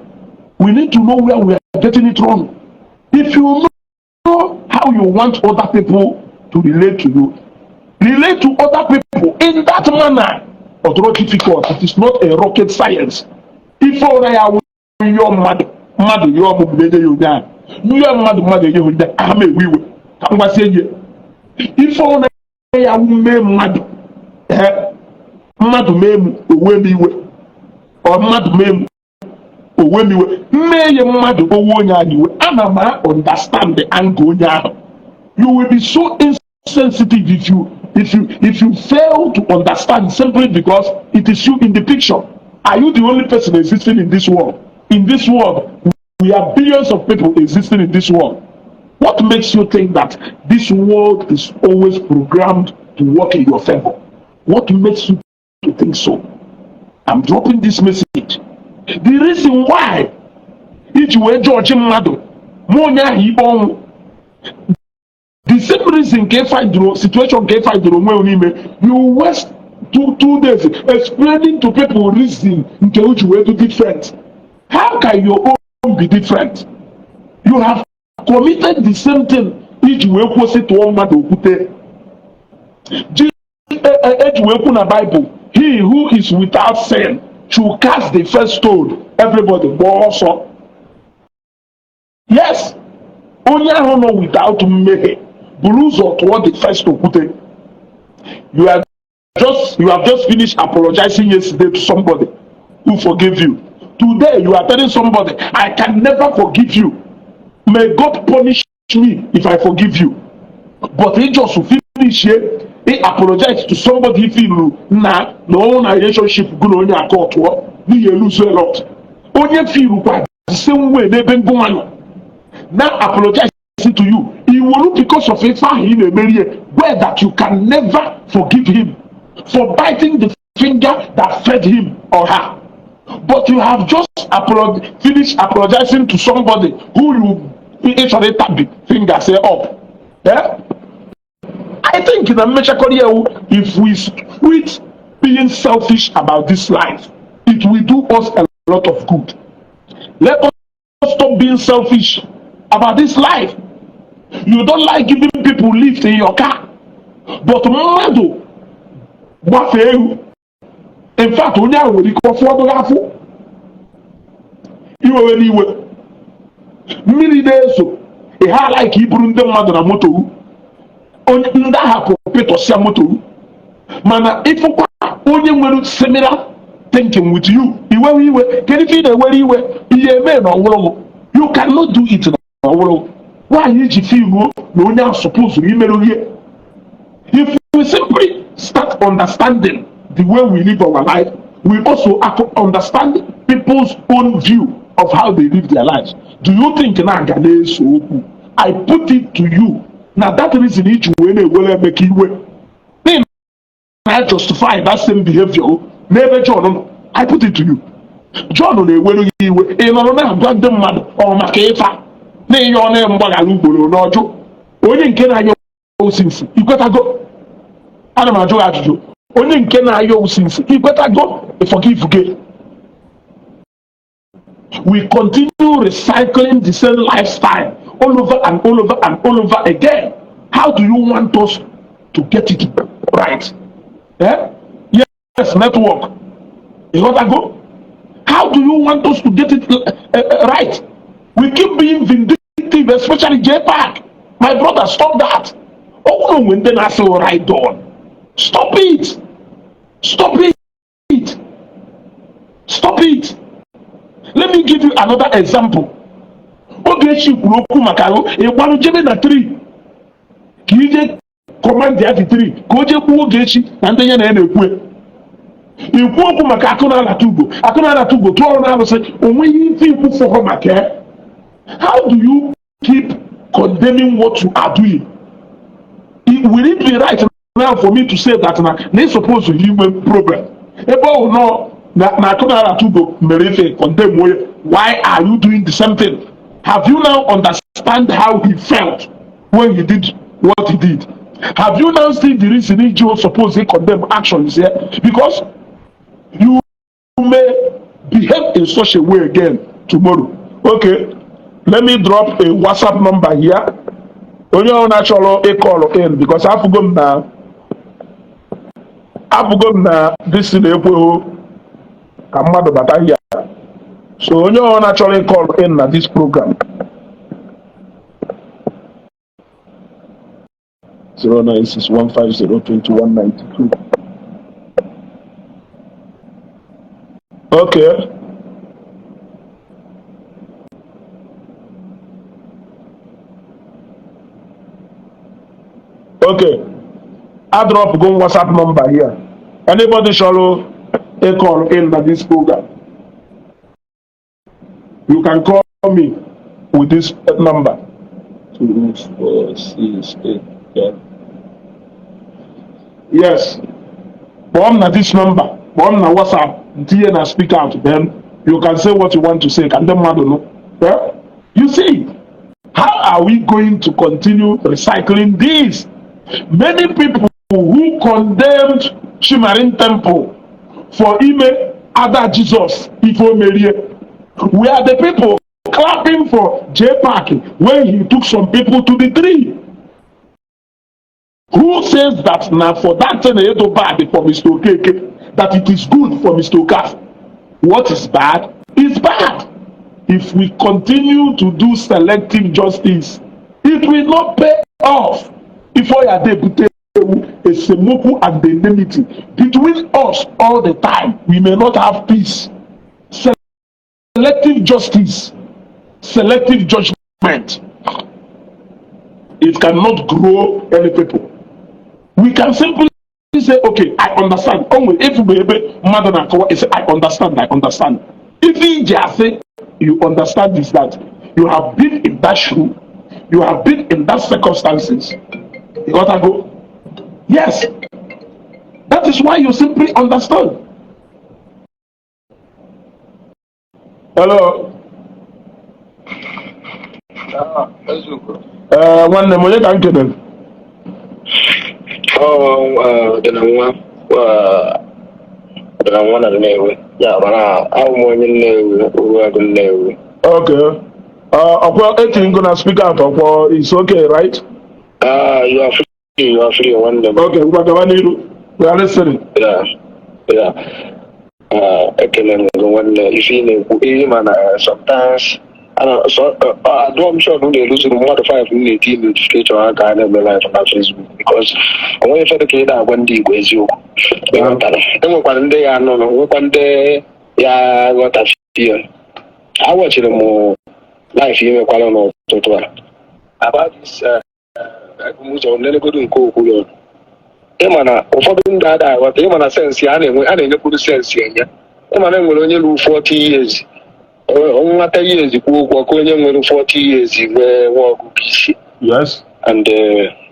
We need to know where we are getting it wrong. If you know how you want other people to relate to you, relate to other people in that manner. Although difficult, it is not a rocket science. Ife ụra ya wụ yọọ mmadụ, mmadụ yọọ m, enye ya onye ahụ. Yọọ mmadụ, mmadụ enye ya onye ahụ, m ewe iwe ka m gwasie ihe. Ife ụra ya wụ mee mmadụ, ee, mmadụ mee m, owe m iwe. Ọ mmadụ mee m, owe m iwe. Mmehie mmadụ owe onye ahụ iwe, ana m understand the anger onye ahụ. You will be so insensitive if you fail to understand simply because it is you in the picture. Are you the only person existing in this world? In this world, we are billions of people existing in this world. What makes you think that this world is always programmed to work in your favor? What makes you to think so? I'm dropping this message. The reason why iji wee judge mmadụ ma onye ahụ ikpe ọnwụ, the same reason ka ịfindro situation ka ịfindro onwe n'ime, you waste 2 days explaining to people reason nke o ji wee do different. How can your own be different? You have committed the same thing iji wee kwụsị tụọ mmadụ okwute. Eji wee kwu na Bible, "He who is without sin should cast the first stone." Everybody gbaa ọsọ. Yes, onye ahụ nọ without mmehie buru ụzọ tụọ the first okwute. You have just finished apologizing yesterday to somebody who forgave you. Today you are telling somebody, "I can never forgive you. May God punish me if I forgive you." But he just finish here, he apologize to somebody feel na na na relationship gụ na onye aka ọtụọ n'ihi lose a lot. Onye feel kwa the same way n'ebe ngụnwa nọ now apologize to you, iwolu because of ife ahụ ị na-emeri ya, where that you can never forgive him for biting the finger that fed him or her. But you have just finished apologizing to somebody who you ị chọrọ ịtabi finger say up. Yeah? I think na mmechakọrọ ya wụ, if we quit being selfish about this life, it will do us a lot of good. Let us stop being selfish about this life. You don't like giving people lift in your car, but mmadụ gbafee ewu, in fact, onye ahụ nwere ike ọfụ ọdụghị afụ iwewe n'iwe. Mmiri na-ezo, ị ha like iburu ndị mmadụ na moto onye ndị ahapụ pịtọsịa moto, mana ịfụkwa onye nwere similar thinking with you, iwewe iwe. Kedu ife ị na-ewere iwe? Ihe eme na ọwụrụ, you cannot do it na ọwụrụ. Nwaanyị iji filuo na onye ahụ suppose imerụ ihe. If we simply start understanding the way we live our life, we also understand people's own view of how they live their lives. Do you think na aga na-eso okwu? I put it to you na that reason iji wee na-ewere Emeka iwe n'ihi na justify that same behavior n'ebe John nọ. I put it to you, John na-ewere gị iwe, ị nọrọ na-agwa ndị mmadụ ọ maka ịfa na ihe ọ na mgbaghara ugboro n'ọjụ onye nke na-anya osi nsi ikwetago. Ana m ajụ gị ajụjụ, onye nke na-ayọ since ikwetago forgive gị. We continue recycling the same lifestyle all over and all over and all over again. How do you want us to get it right? Eh? Yes, network. You got to go. How do you want us to get it right? We keep being vindictive, especially J Park. My brother, stop that. Oh no, when then I say right on. Stop it. Stop it. Stop it. Let me give you another example. Ogechi kwuru okwu maka ahụ ịgbalụ jebe na tree ka ije command ya tree ka o jee kwuo Ogechi na ndị ya na ya na-ekwu ikwu okwu maka akụ na-alata ugo, akụ na-alata ugo tụọ ọrụ na-arụsị onweghị ife ikwu fọrọ maka ya. How do you keep condemning what you are doing? Will it be right now for me to say that na ị suppose inwe problem ebe ọ nọ na akụ na-alata ugo mere ife condemn onye? Why are you doing the same thing? Have you now understand how he felt when he did what he did? Have you now seen the reason he suppose he condemn actions here? Because you may behave in such a way again tomorrow. Okay, let me drop a WhatsApp number here. Onye ọbụla chọrọ ịcall in, because afụgo m na this na-ekweghị ka mmadụ bata here. So onye ọbụla chọrọ ịcall in na this program, 096-150-2192. Okay. Okay. I drop go WhatsApp number here. Anybody chọrọ ịcall in na this program, you can call me with this number. 2, 4, 6, 8, 10. Yes. Kpọọ m na this number. Kpọọ m na WhatsApp. Ntinye na speak out. Then you can say what you want to say. Ka ndị mmadụ nụ. Yeah? You see, how are we going to continue recycling this? Many people who condemned Chimarin Temple for ime Ada Jesus ife o merie, we are the people clapping for J Park when he took some people to the tree. Who says that now for that thing edo bad for Mr. Okeke, that it is good for Mr. Okafor? What is bad is bad. If we continue to do selective justice, it will not pay off. If ọ ya dey ewu esemokwu and enmity between us all the time, we may not have peace. Selective justice, selective judgment, it cannot grow any people. We can simply say, "Okay, I understand." Onwe if ebe mmadụ na-akọwa, ị say, "I understand, I understand." If iji asị you understand is that you have been in that shoe, you have been in that circumstances. You gotta go. Yes, that is why you simply understand. Hello. Ah, eziokwu. Ee, nwanne m, onye ka m kelere? Ọ dị na nwa dị na nwa na Nnewi. Ya mana abụ m onye Nnewi, Uruagụ Nnewi. Okay, ọkwa etiri ngo na speaker out, ọkwọ is okay, right? Ah, you are free, you are free, nwanne m. Okay, ngwa, gaba n'iru, we are listening. Yeah. Ah, ekele m gị, nwanne. Ife ị na-ekwu ihe ma na sometimes ana so adụọ m sure na unu eluzuru mmadụ 5 m na-eti notification ha ka a na-eme live na Facebook, because o nweghị ife dị ka ị na-agwa ndị Igbo eziokwu. Ịghọtara? Enwekwara ndị ya anụ nwekwa ndị ya ghọtafie. Awọchiri m live imekwara n'ụtụtụ a about this ụzọ nnenegodu nke okwu ya. Ịma na ụfọdụ ndị ada aghọta, ịma na sense a na-enwe a na-enyekwuru sense enye. Ịma na enwere onye ruru 40 years nwata years kwuo okwu ọka onye nwere 40 years nwee ọgụgụ isi. And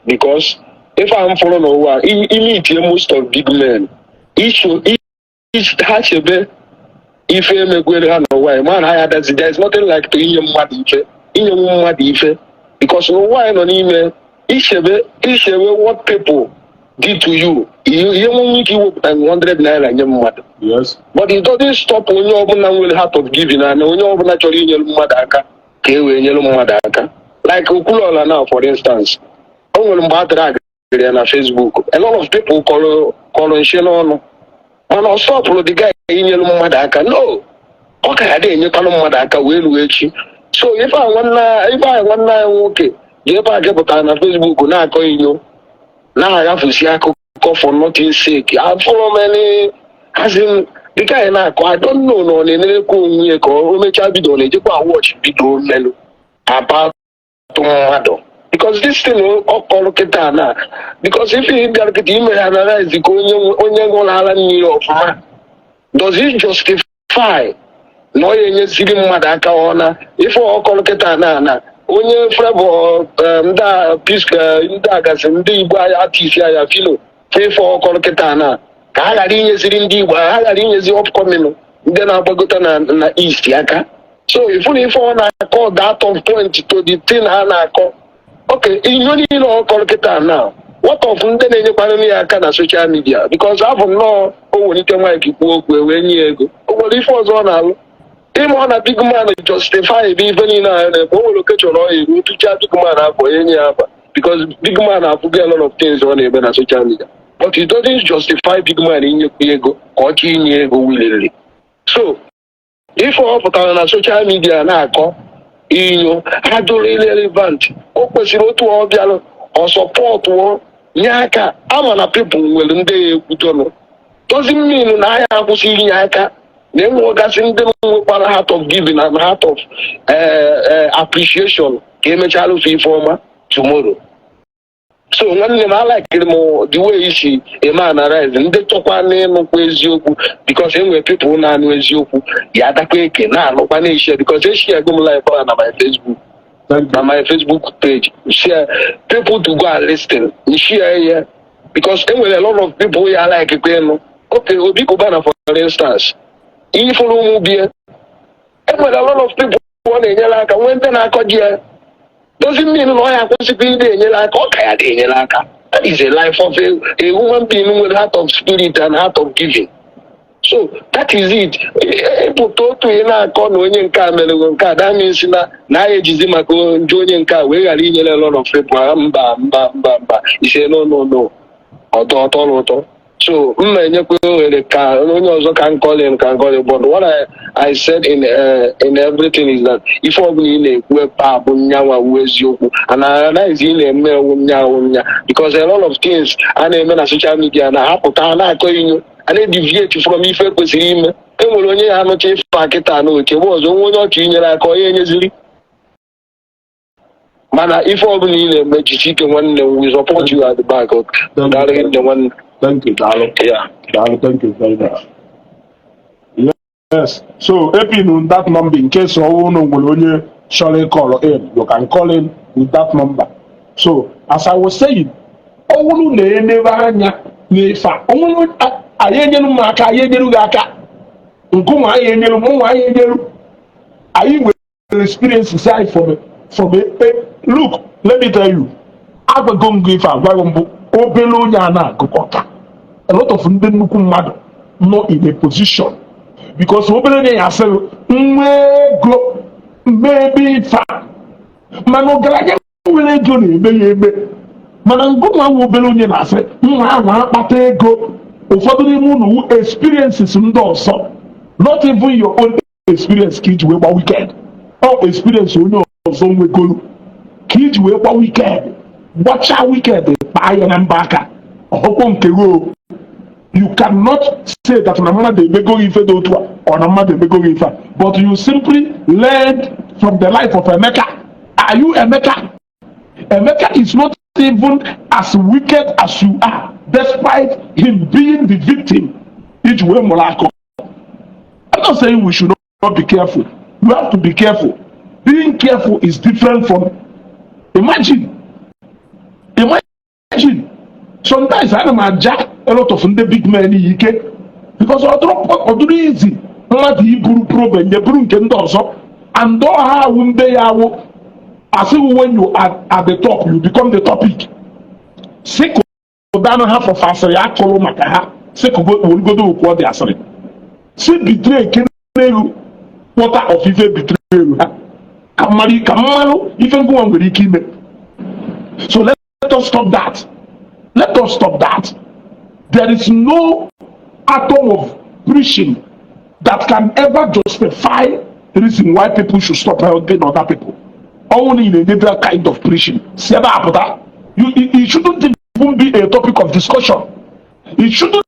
because ife a m fụrụ n'ụwa ime itie most of big men isho ha chebe ife emegwere ha n'ụwa, ma na ha ya adazi. There is nothing like to inye mmadụ ife, inyenwu mmadụ ife, because n'ụwa anyị nọ n'ime ichebe ichebe what people Dị to you, ihe nwenwe ike iwepụta 100 naira nye mmadụ. But it doesn't stop onye ọbụla nwere heart of giving na onye ọbụla chọrọ inyere mmadụ aka ka e wee nyere mmadụ aka. Like Okwuluọla now, for instance, o nwere mgbe a tara agịrị ya na Facebook, a lot of people kọrọ nshi n'ọnụ, mana ọ stopụrụ the guy inyere mmadụ aka? No, ọ ka ya na-enyekwanụ mmadụ aka wee ruo echi. So ife a nwanne anyị nwoke ji ebe a kepụtara na Facebook na-akọ inyo, na-aghafusi akụkọ for nothing sake, afụrụ m any, as in, the guy na-akọ, I don't know na ọ na-enerekwa onwe ya ka o mechaa bido, ọ na-ejekwa watch bido mmelụ about mmadụ, because this thing ọ kọrọ kịta na, because if ị bịara kịta ime ya analyze ka onye ṅụrụ ara mmiri ọfụma, does it justify na ọ ya enyeziri mmadụ aka? Ọ na ife ọ kọrọ kịta na onye Flavour, ndị a P-Square, ndị a gasị, ndị Igbo artist ya filo ife ọ kọrọ kịta na ka ha ghara inyeziri ndị Igbo, ha ghara inyezi upcoming ndị na-agbagota na East aka. So ifu na ife ọ na-akọ that of point to the thing ha na-akọ. Okay, ihe niile ọ kọrọ kịta na, what of ndị na-enyekwara ya aka na social media? Because abụ nnọọ o welite mic kwuo okwu, e wee nye ya ego. O nwere ife ọzọ ọ na-alụ ime ọ na big man justify bụ ife niile a na-ekwu. O nwere oke chọrọ ọ eru tụchaa big man afọ enye ya afa, because big man afụgo a lot of things ọ na-eme na social media, but it doesn't justify big man inyekwu ego ka ọ chọọ inye ego willingly. So ife ọ pụtara na social media na-akọ inyo ha dụrụ irrelevant. O kwesịrị otu ọ bịara ọ supportụọ, nye aka. Ama na people nwere ndị ya ekwutọnụ, doesn't mean na anyị akwụsị inye aka na enwegasị ndị nwekwara heart of giving and heart of appreciation ka emechaa alụfe ife ọma tomorrow. So nwanne m, alikiri m the way isi eme analyze. Ndị chọkwa n'ịnụkwa eziokwu, because enwere people na-anụ eziokwu ya adakwa eke na-anụkwa na-eshare, because eshare go m live a na my Facebook Thank na you. my Facebook page, share people to go and listen, share ya, because enwere a lot of people ya like kwa ịnụ. Okay, Obi Cubana, for instance, ifuru ụmụ bie, enwere a lot of people ọ na-enyere aka, nwee ndị na-akọ ji ya. Doesn't mean na ọ ya akwụsịkwa ịdị enyere aka. Ọ ka ya dị enyere aka. That is a life of a human being nwere heart of spirit and heart of giving. So that is it. Ịpụta otu ị na-akọ na onye nke a merego nke a, that means na anyị ejizi maka njọ onye nke a wee ghara inyere a lot of people. Ah, mba, mba, mba, mba, ise, no, no, no, ọtọ ọtọ ụtọ. So m na-enyekwa ohere ka onye ọzọ ka nkọlin. But what I said in everything is that ife ọbụla ị na-ekwu ebe a bụ nyanwa wu eziokwu and analyze ị na-eme ewu nya wu nya, because a lot of things a na-eme na social media na hapụta ha na-akọ inyo, a na-edeviate from ife kwesịrị ime. E nwere onye ya anụcha ife a kịta na oche bụ ọzọ, nwe onye ọchọ inyere aka, onye enyeziri. Mana ife ọbụla ị na-eme, jisi ike, nwanne m. We support you at the back. Thank Daalụ you. nne, nwanne. Thank you, Daalụ. Yeah. Daalụ, thank you very much. Yes. So, epin that number in case ọwụ unu nwere onye chọrọ call in, you can call in with that number. So, as I was saying, ọ bụrụ na enebe anya n'ife a, ọ nwere anyị enyelu m aka, anyị enyelu gị aka, nkụnwa anyị enyelu, mụnwa anyị enyelu, anyị nwere experiences anyị from a, look, let me tell you, agwago m gị ife agwaghị mbụ obere onye a na-agụkọta a lot of ndị nnukwu mmadụ nọ in a position, because obere onye ya asịrị nwa ego mmebe ife a, mana ọgaranya nwere ego na-eme ya eme. Mana ngụnwa nwa obere onye na-asị nwa ahụ akpata ego, ụfọdụ n'ime unu wu experiences ndị ọzọ, not even your own experience, ka iji wee gba weekend. Ọ experience onye ọzọ nwegoro ka iji wee gba weekend, gbachaa weekend, kpaa ya na mba aka ọhụkwụ nke gị o. You cannot say that na mmadụ emego gị ife dị otu a or na mmadụ emego gị ife a, but you simply learned from the life of Emeka. Are you Emeka? Emeka is not even as wicked as you are, despite him being the victim iji wee mụrụ akọ. I'm not saying we should not be careful. You have to be careful. Being careful is different from, imagine, sometimes ana m aja a lot of ndị big men yi ike, because ọ dụrụ easy mmadụ iburu problem nye buru nke ndị ọzọ, and ọ ha awụ ndị ya awụ asịghị. When you are at the top, you become the topic. Sick Down half of asịrị akụrụ maka ha si werugodo okwu ọ dị asịrị si betray keneru quarter of ife betray ha ka mmadụ ka mmanụ ife ngụnwa nwere ike ime. So let us stop that. Let us stop that. There is no atom of preaching that can ever justify the reason why people should stop helping other people. Ọnwụ na ị na-enye that kind of preaching, si ebe a pụta. It shouldn't even be a topic of discussion. It shouldn't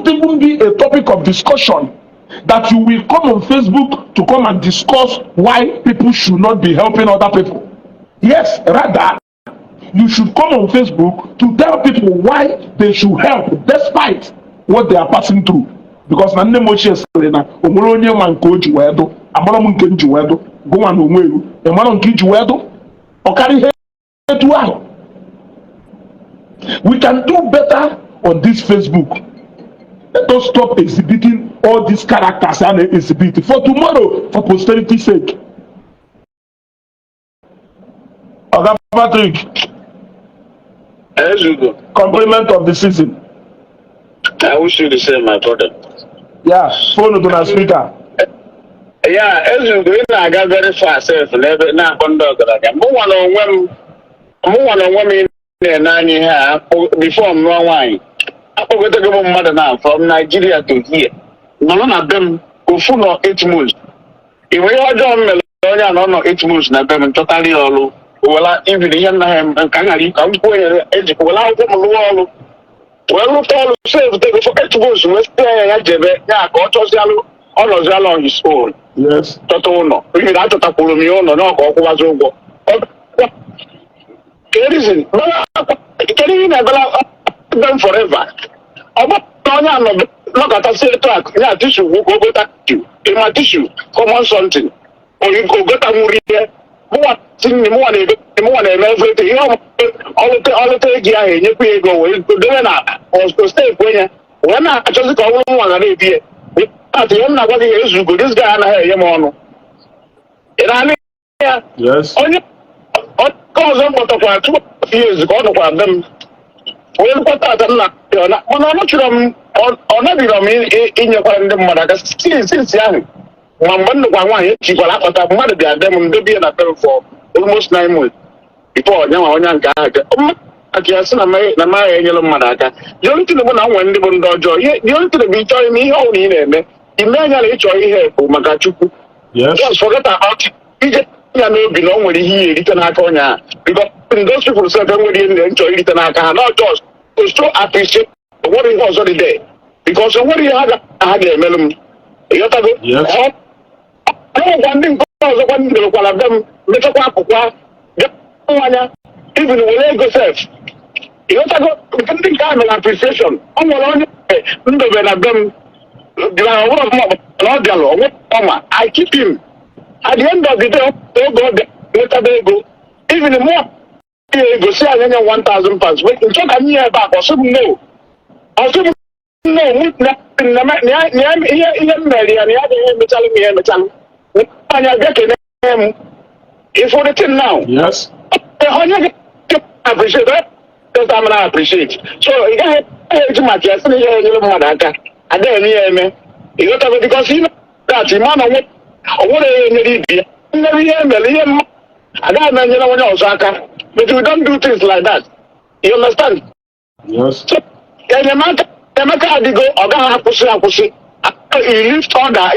even be a topic of discussion that you will come on Facebook to come and discuss why people should not be helping other people. Yes, rather, you should come on Facebook to tell people why they should help despite what they are passing through. Because na nne m ochie sịrị na o nwere onye ma nke o ji wee dụ. Amara m nke m ji wee dụ, gụnwa na onwe elu ị mara nke iji wee dụ ọ karịa ihe etu ahụ. We can do better on this Facebook. Let us stop exhibiting all these characters a na-exhibit for tomorrow, for posterity sake. Oga Patrick. Ezugo. Compliment of the season. I wish you the same, my brother. Yeah, phone dị na speaker. Yeah, Ezugo, ị na-aga very fast sef n'ebe na-akpọ ndị ọgaranya. Mụnwa na onwe m, mụnwa na onwe m, ị na-ene anya ihe a before m nụọ nwaanyị. Akpọgotego m mmadụ na from Nigeria to here. Nọrọ na be m ofu nọ 8 months. Ị nwere ihe ọjọọ m mere onye a na ọ nọ 8 months na be m, chọtara ya ọrụ wela even ihe nna ha ka m ghara ka m kwuo nyere ejikwa wela akwụkwọ m lụọ ọrụ wee lụta ọrụ, save tego for 8 months, wee site ya ya jebe ya ka ọ chọzialụ ọ nọzialụ on his own. Chọta ụlọ n'ihi na achọtakwuru m ya ụlọ na ọka ọ kwụwazi ụgwọ. Kedu kedu ihe na-ebela them forever? Ọ bụrụ na onye anọ nọkọtasị etu a ya tissue gwụ ka o gota tissue, ịma tissue, common something, ogota nwuru ihe mụnwa tinye mụnwa na-ego mụnwa na-eme everything ihe ọlụta ọlụta ego ahụ enyekwa ya ego wee dobe na steepụ onye wee na-achọzi ka ọ bụrụ mụnwa ga na-ebi ya. At ihe m na-agwa gị, ezugo, this guy anaghị enye m ọnụ. Ị na-anụ ya? Yes. Onye nke ọzọ m kpọtakwara 2 years ka ọ nọkwara be m wee lụkwa tata m na mana ọ nọchiri m, ọ nabiro m inyekwara ndị mmadụ aka since ahụ. Ma mgbe m nụkwa nwaanyị echikwara akpata mmadụ bịa be m ndobe ya na be m for almost 9 months before nyanwa onye nke ahụ aka ya sị na na maghị enyere mmadụ aka. The only thing bụ na nwere ndị bụ ndị ọjọọ. Ihe the only thing bụ ịchọ ime ihe ọbụla ị na-eme, ime anya na ịchọ ihe bụ maka Chukwu. Just forget about it. Ije ya n'obi na o nwere ihe ihe erite n'aka onye ahụ, because those people sef enwere ihe nchọ irite n'aka ha, not just to show appreciate. O nwere ihe ọzọ dị there, because o nwere ihe ha ga-emelụ m. Ịghọtago? Yes. Ọ nwekwa ndị nke ọzọkwa ndị debekwara be m mechakwa apụkwa bịa anya even were ego sef. Ịghọtago? Nke ndị nke a mere appreciation. Ọ nwere onye ndobe na be m bịara ọbụrụ m na ọ bịalụ onwe ọma. I keep him. At the end of the day, oge ọ bịa nwetaba ego, even mụ ya ego si anya nye £1000 nchọ ka m nye ebe a ka ọ sị m no, ọ sị m no mụ na ihe m mere ya na ya agaghị emechalụ m ya emechalụ anya bịa kene m. Ifo the thing now? Yes. Onye ga appreciate onye I'm na appreciate, so ị gaghị eji maka ya sị na ihe enyere mmadụ aka agaghị eme ya eme. Ịghọtago? Because ime that ịma na o nwere ihe enyere ibi ya nyere ihe emere ihe mma agaghị m enyere onye ọzọ aka, but we don't do things like that, you understand? Yes. So enyemaka adịgo, ọ gaghị akwụsị akwụsị. You lift order,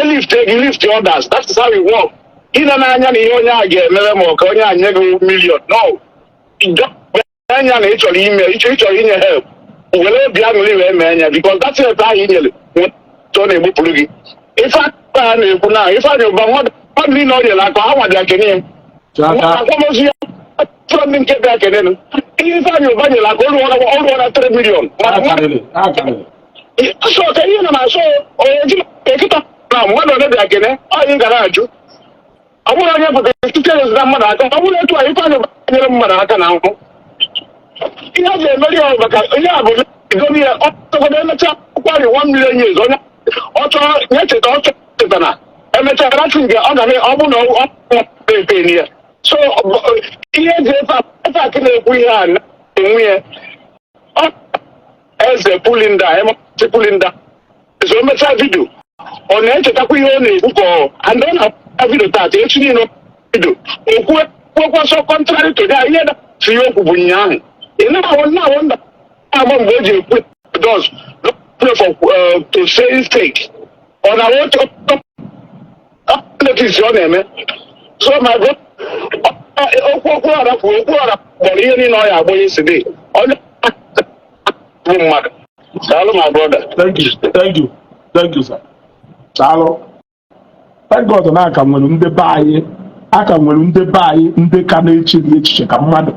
lift you lift others. That is how it work. Ịna n'anya na ihe onye a ga-emere ma ọ ka onye a nye gị million, no anya na ị chọrọ ime ịchọrọ inye help, were obi aṅụrị wee mee anya, because that help ahụ i nyere ọ na-egbupụrụ gị ife a na-ekwu na Ifeanyị Ụba mmadụ niile ọ nyere aka ha nwa bịa kene ya. Chaka. Akwamozu ya tụrụ ndị nke bịa kenenu ihe Ifeanyị Ụba nyere aka olu ọra 3 million. Ha karịrị. Ha karịrị. So ka ihe nọ na-asọ onye ji ekịta na mmadụ ole bịa kene onye gara ajụ, ọ bụrụ onye pụtara site na mmadụ aka, ọ bụrụ etu a Ifeanyị Ụba nyere mmadụ aka na ahụhụ ihe a ji emeri ya maka onye a bụ egomi ya ọtọgodo emechaa kwari 1 million years onye ọ chọrọ nye cheta ọ chọrọ cheta na emechaa ratin nke ọ ga na ọ bụ na ọ epe ya. So ihe eji efe akị na-ekwu ihe a na-enwe ya. Eze pulinda emesi pulinda so o mechaa video, ọ na-echetakwa ihe ọ na-ekwu ka ọ and ọ na-akpọ video taata, echi niile video okwu kwekwa so contrary to that ihe si ihe okwu bụ ụnyaahụ. Ị na-awụ na-awụ nda agba mgbe o ji ekwu dos pray for to say fake, ọ na-awụ notice ọ na-eme. So my brother, okwu ọra kwuru, okwu ọra kpọrọ ihe niile ọ ya agbọ yesterday, onye bụ mmadụ. Daalụ, my brother. Thank you, thank you, thank you, sir. Daalụ. Thank God na aka nwere ndị be anyị, aka nwere ndị be anyị, ndị ka na-echeghị echiche ka mmadụ.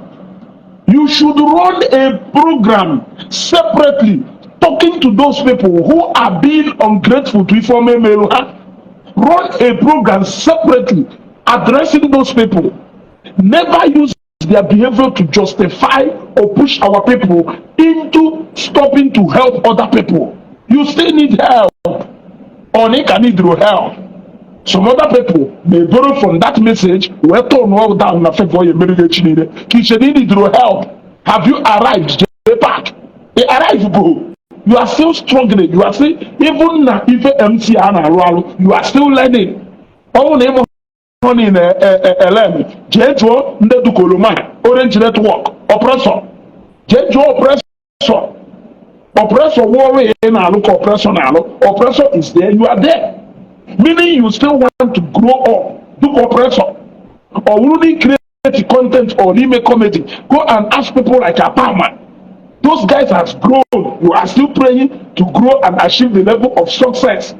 You should run a program separately talking to those people who are being ungrateful to Ifeoma emerụ ha. Run a program separately addressing those people. Never use their behavior to justify or push our people into stopping to help other people. You still need help. Or they can need your help. Some other people may borrow from that message wee turn all down na favor ya emere echi niile ka iche na need your help. Have you arrived, J Park? Ị arrive bụ you are still struggling. You are still, even na ife MC a na-arụ arụ, you are still learning. Ọ bụrụ na ịmụ honey na elem, jee jụọ ndị dukoloma Orange Network oppressor, jee jụọ oppressor. Oppressor wụ ọrụ ị na-alụ ka oppressor na-alụ. Oppressor is there, you are there, meaning you still want to grow up dụka oppressor. Ọ bụrụ na create content or n'ime comedy, go and ask people like Apama. Those guys has grown. You are still praying to grow and achieve the level of success.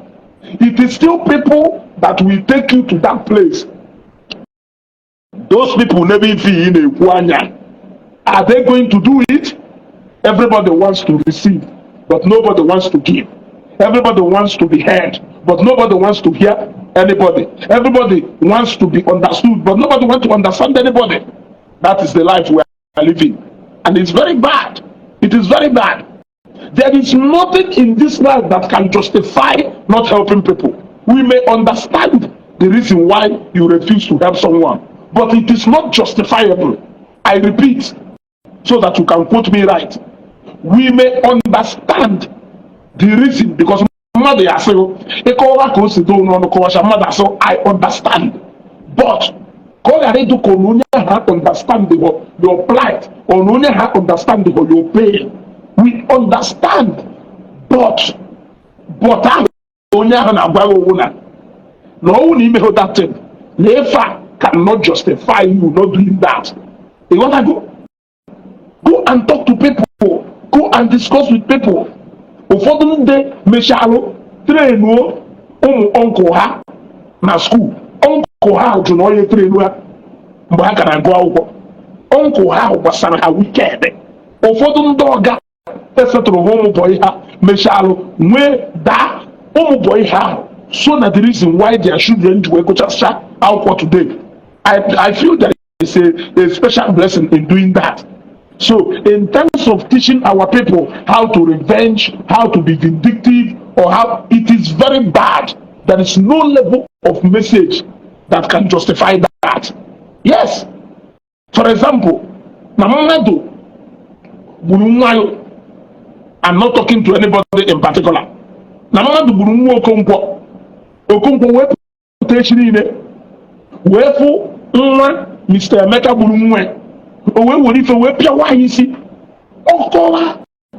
It is still people that will take you to that place. Those people never ife ị na-ekwu anya. Are they going to do it? Everybody wants to receive, but nobody wants to give. Everybody wants to be heard, but nobody wants to hear anybody. Everybody wants to be understood, but nobody wants to understand anybody. That is the life we are living, and it's very bad. It is very bad. There is nothing in this life that can justify not helping people. We may understand the reason why you refuse to help someone, but it is not justifiable. I repeat, so that you can quote me right. We may understand the reason, because mmadụ ya asị ịkọwa ka o si doo n'ọnụ kọwacha, mmadụ asị, "I understand," but ka ọ ghara ịdụ ka na onye ahụ understand your plight or na onye ahụ understand your pain. We understand, but ahụ onye ahụ na-agwa gị owu na ọnwụ na imehụ that thing na ife a cannot justify you not doing that. Ịghọtago? Go and talk to people. Go and discuss with people. Ụfọdụ ndị mechalụ trainuo ụmụ uncle ha na school, uncle ha jụ na onye trainu ha mgbe ha ka na-agụ akwụkwọ, uncle ha gbasara ha wicked. Ụfọdụ ndị ọga esetụrụ ha ụmụ boy ha mechalụ nwee daa ụmụ boy ha ahụ, so na the reason why their children ji wee gụchasịa akwụkwọ today. I feel there is a special blessing in doing that. So in terms of teaching our people how to revenge, how to be vindictive, or how it is very bad. There is no level of message that can justify that. Yes. For example, na mmadụ gburu nwa ya, I'm not talking to anybody in particular. Na mmadụ gburu nwa Okonkwo, Okonkwo wee pụta echi niile wee fụ nwa Mr. Emeka gburu nwa ya, o wee were ife wee pịawa ya isi. Ọkọwa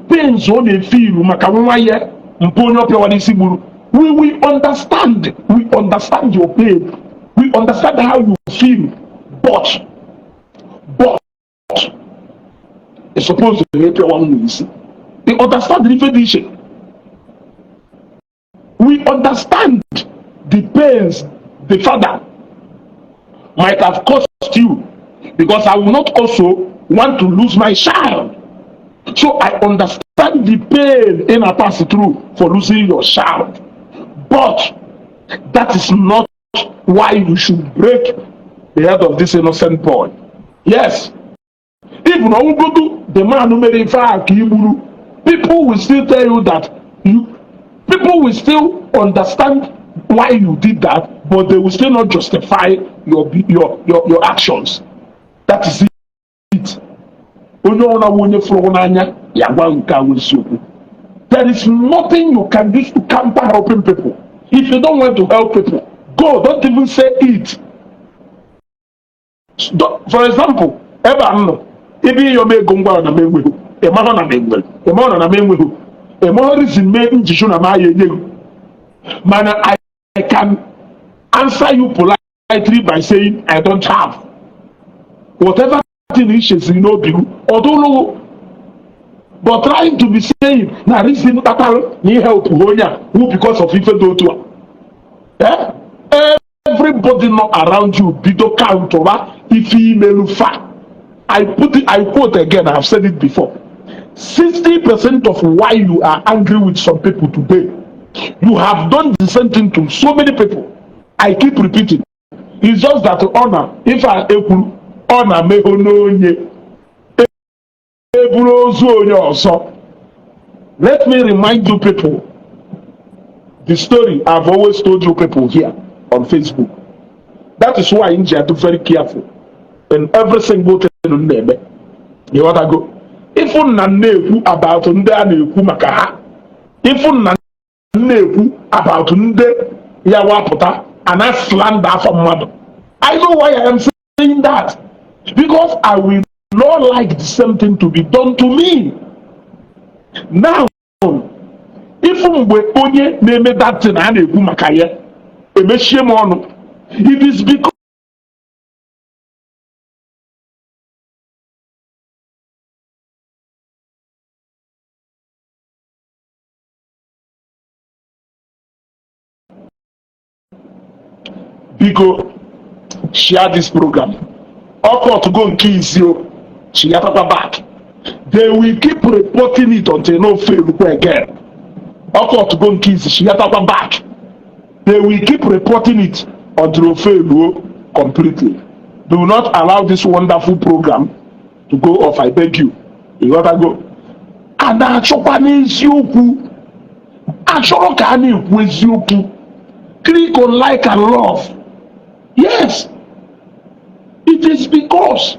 pains ọ na-efe ilu maka nwa ya mpụ onye ọ pịawara isi gburu. We understand, we understand your pain, we understand how you feel, but ị suppose to pịawa nwa isi. You understand ife dị iche. We understand the pains the father might have caused you, because I will not also want to lose my child. So I understand the pain in a pass through for losing your child. But that is not why you should break the head of this innocent boy. Yes. Even ọwụgodu the man who made ife a ka igburu, people will still tell you that you people will still understand why you did that, but they will still not justify your actions. That is it. Onye ọbụla nwe onye fụrụ n'anya ya gwa nke a wụ eziokwu. There is nothing you can use to counter helping people. If you don't want to help people, go. Don't even say it. For example, ebe a m nọ, ebe ịyọ m ego ngwa na m enweghị, ịmahụ na m enwere, ịmahụ na m enweghị, ịmahụ reason mee njiju na m aya enye gị. Mana I can answer you politely by saying I don't have. Whatever thing i cheziri n'obi gị, ọ dụlụ. But trying to be saying na reason kpatara na ihe help onye a wụ because of ife dị otu a. Eh? Everybody nọ around you bido countụba ife imelu fa. I put it, I quote again, I have said it before. 60% of why you are angry with some people today, you have done the same thing to so many people. I keep repeating. It's just that ọ na ife a ekwuru ọ na-amehụ n'onye eburu ozu onye ọzọ. Let me remind you people the story I've always told you people here on Facebook. That is why m ji adị very careful in every single thing m na-eme. Ịghọtago? Ịfụ na m na-ekwu about ndị a na-ekwu maka ha, ịfụ na m na-ekwu about ndị ya wapụta and slander afọ mmadụ. I know why I am saying that. Because I will not like the same thing to be done to me. Now, ịfụ mgbe onye na-eme that thing a na-ekwu maka ya emechie m ọnụ, it is because biko share this program. Ọkọtụgo nke izi o chiyatakwa back. They will keep reporting it until no fail again. Ọkọtụgo nke izi chiyatakwa back. They will keep reporting it until o fail completely. Do not allow this wonderful program to go off, I beg you. Ịghọtago? A na-achọkwa n'eziokwu, achọrọ ka a na-ekwu eziokwu. Click on like and love. Yes, it is because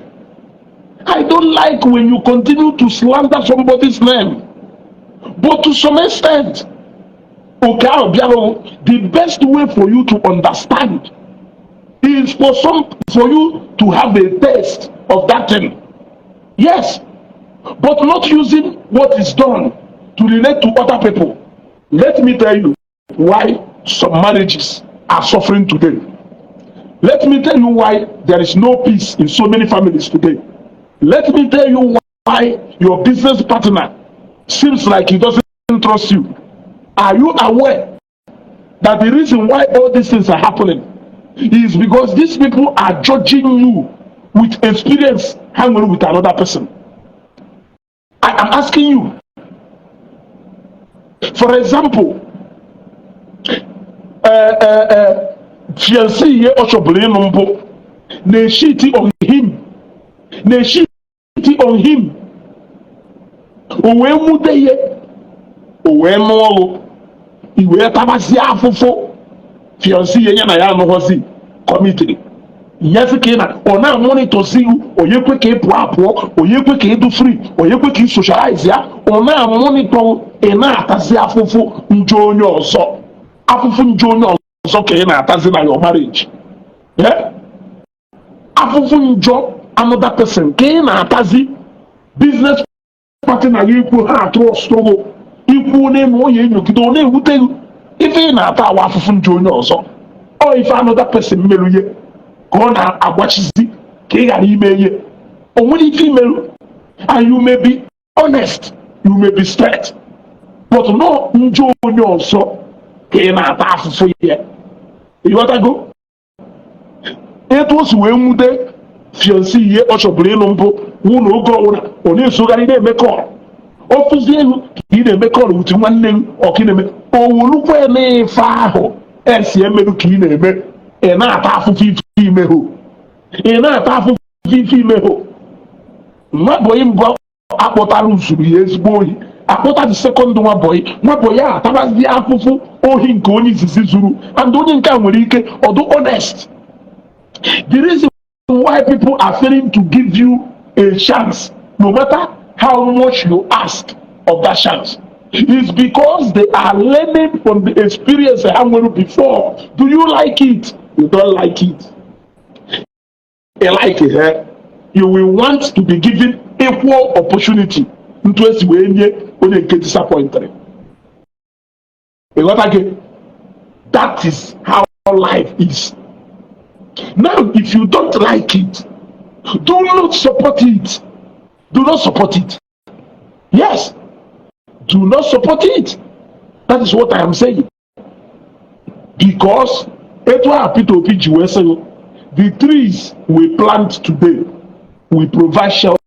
I don't like when you continue to slander somebody's name. But to some extent, okay, ahụ, the best way for you to understand is for you to have a taste of that thing. Yes, but not using what is done to relate to other people. Let me tell you why some marriages are suffering today. Let me tell you why there is no peace in so many families today. Let me tell you why your business partner seems like he doesn't trust you. Are you aware that the reason why all these things are happening is because these people are judging you with experience hanging with another person? I am asking you. For example, fiancé ihe ọ chọburu ịnụ mbụ na-echeat on him, na-echeat on him. O wee nwute ihe, o wee nụọ ọlụ, i wee tabazie afụfụ fiancé ihe ya na ya anụghọzi commitiri nyezi ka ị na ọ na-amonitorzi you. Onye kwe ka ị pụọ apụọ, onye kwe ka ị dụ free, onye kwe ka ị socialize ya, ọ na-amonitor. Ị na-atazi afụfụ njọ onye ọzọ, afụfụ njọ onye ọzọ ka ị na-atazi na your marriage. Yeah? Afụfụ njọ another person ka ị na-atazi. Business partner gị ikwu ha trust gị, ikwu n'elu onye enyogide, ọ na-ewute gị. Ife ị na-ata awa afụfụ njọ onye ọzọ. Ọ ife another person merụ ihe ka ọ na-agbachizi ka ị ghara ime ihe o nwere ife imerụ. And you may be honest, you may be straight, but no, njọ onye ọzọ ka ị na-ata afụfụ ya. Ịghọtago etu o si wee nwute fiancé ihe ọ chọburu ịnụ mbụ wụ na oge ọbụla ọ na-esogharị na-eme call, ọ fụzie elu ka ị na-eme call with nwanne gị, ọ ka ị na-eme owolukwe n'ife ahụ esi emerụ ka ị na-eme. Ị na-ata afụfụ ife imehụ, ị na-ata afụfụ ife imehụ. Nwa boy mbụ akpọtara zuru ya ezigbo ohi, akpọta the second nwa boy, nwa boy a atabazie afụfụ ohi nke onye izizi zuru. And onye nke a nwere ike ọdụ honest. The reason why people are failing to give you a chance No matter how much you ask of that chance, it's because they are learning from the experience ha nwere before. Do you like it? You don't like it. You like it, eh? You will want to be given equal opportunity ntu esi wee nye onye nke disappointed. Ịghọta gị? That is how life is. Now, if you don't like it, do not support it. Do not support it. Yes, do not support it. That is what I am saying, because etu a Peter Obi ji wee sị, "The trees we plant today will provide shelter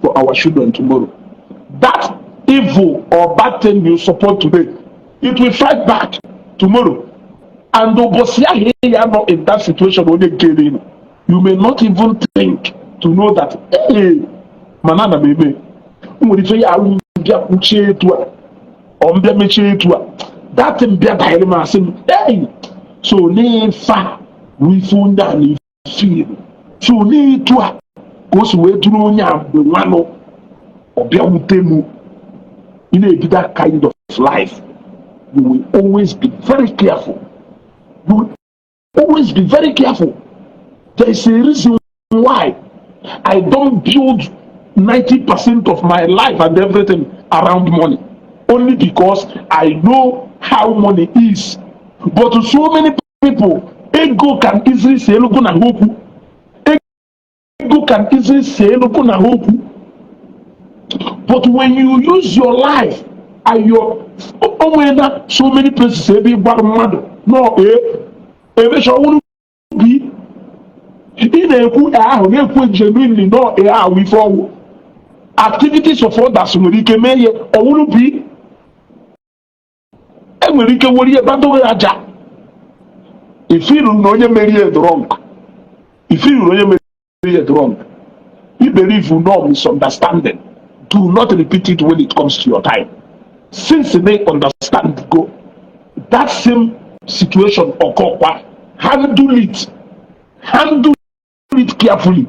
for our children tomorrow." That evil or bad thing you support today, it will fight back tomorrow. And ụbọchị ahụ ya nọ in that situation onye nke nọ, you may not even think to know that, hey, mana ana m eme o nwere ife ya alụ mbịa kwuchie etu a, ọ mbịa mechie etu a, that thing bịa danyere m, asị m, hey, so n'ife a bụ ife onye a na-efeel, so n'etu a ka o si wee duru onye a mgbe nwanụ ọ bịa wute m. Ị na-ebi that kind of life, you will always be very careful. You will always be very careful. There is a reason why I don't build 90% of my life and everything around money, only because I know how money is. But to so many people, ego can easily say ego na okwu. Ego can easily say ego na okwu. But when you use your life and your o nwere na so many places ebe ị gwara mmadụ nọ ee emecha ọhụrụ bi ị na-ekwu ee ahụ na-ekwu genuinely nọ ee ahụ ife ọwụ activities of others nwere ike mee ihe ọwụrụ bi enwere ike were ihe gbadobe aja ifiru na onye merie drunk, ifiru na onye merie drunk. I believe no misunderstanding. Do not repeat it when it comes to your time. Since they understand go that same situation occur, handle it, handle it carefully.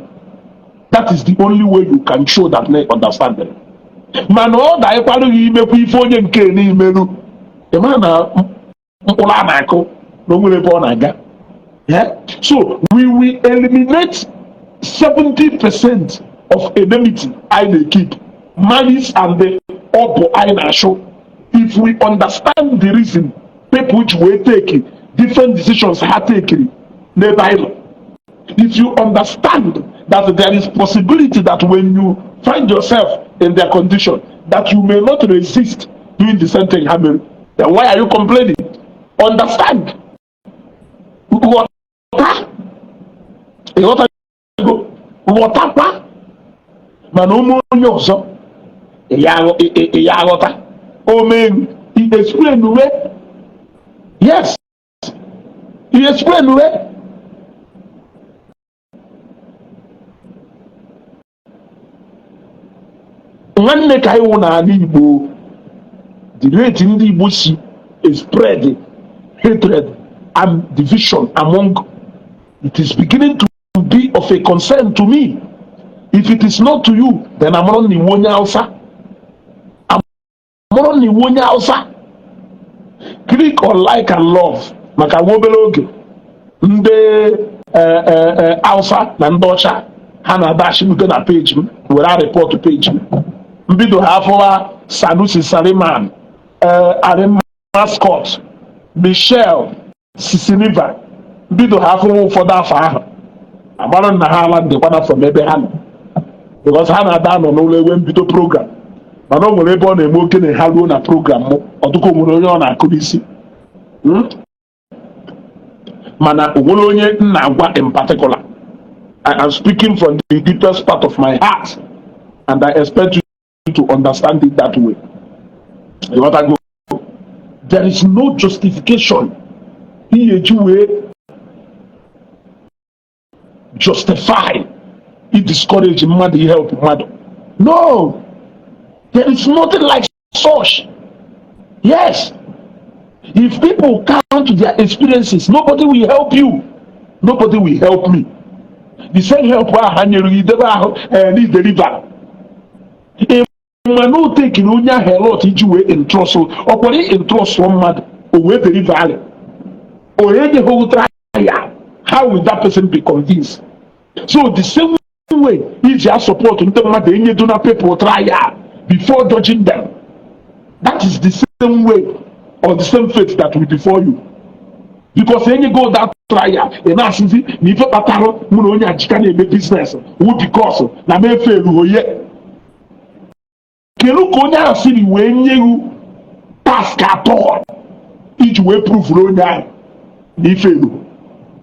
That is the only way you can show that they understand them. Mana ọ da-ịkwara gị imekwa ife onye nke n'imeru ị mara na mkpụrụ a na-akụ na o nwere ebe ọ na-aga. Yeah? So we will eliminate 70% of enmity anyị na-keep, malice and the ọbụ anyị na-achụ, if we understand the reason people ji wee take different decisions ha take n'ebe anyị nọ. If you understand that there is possibility that when you find yourself in their condition, that you may not resist doing the same thing ha mere, then why are you complaining? Understand, ghọta, ịghọtago? Ghọtakwa mana ụmụ onye ọzọ ya aghọta ome explain we. Yes, he explain we. Nwanne, ka anyị wụ n'ala Igbo, the rate ndị Igbo si spread hatred and division among it is beginning to be of a concern to me. If it is not to you, then amụrụ na iwu onye Hausa, amụrụ na iwu onye Hausa. Click on like and love maka nwa obere oge ndị Hausa na ndị ọcha ha na-adashibute na page m were report page m mbido ha afụwa Sanusi Saliman, Arim Mascot, Michelle Sisiniva, mbido ha afụwa ụfọdụ afọ ahụ amara na ha ala ndịkwana from ebe ha nọ, because ha na-ada anọ n'ụlọ ewe mbido program, mana o nwere ebe ọ na-eme okenye ha ruo na program mụ ọtụtụ o nwere onye ọ na-akụ n'isi. Mana o nwere onye m na-agwa in particular. I am speaking from the deepest part of my heart and I expect you to understand it that way. Ịghọtago? There is no justification ihe eji wee justify i discourage mmadụ help mmadụ. No, there is nothing like such. Yes, if people count their experiences, nobody will help you, nobody will help me. The same help ahụ ha nyere gị idebe ahụ ee na deliver Ị ma na o tekiri onye ahụ a lot iji wee entrust, ọ kwere entrust mmadụ, o wee deliver alị onye nyeghị trial. How will that person be convinced? So the same way iji a support ndị mmadụ enyeduna people trial before judging them, that is the same way or the same fate that will befall you, because enyego that trial, ị na-asịzi na ife kpatara mụ na onye ajika na-eme business wu because na m efe erughị. Kedu ka onye ahụ siri wee nye gị task atọ iji wee prove onye ahụ na ife eru?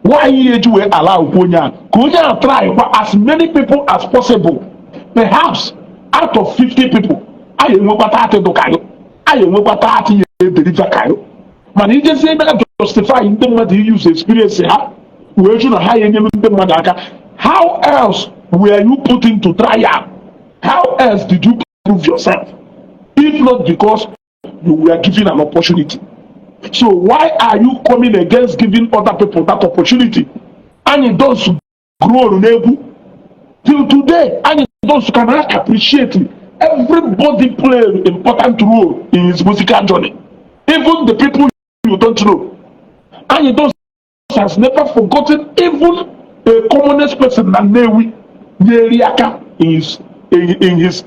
Nwaanyị ya eji wee ala okwu onye ahụ ka onye ahụ try kwa as many people as possible. Perhaps out of 50 people, anyị enwekwa 30 dụkayo, anyị enwekwa 30 ya ederiva kayo. Mana ijezi ebe a justify ndị mmadụ use experience ha wee jụ na ha ya enyelu ndị mmadụ aka. How else were you put into trial? How else did you prove yourself if not because you were given an opportunity? So why are you coming against giving other people that opportunity? Anyị dos grow n'egwu till today. Anyị dos can appreciate everybody play an important role in his musical journey, even the people you don't know. Anyị dos has never forgotten even a commonest person na Nnewi nyere aka in his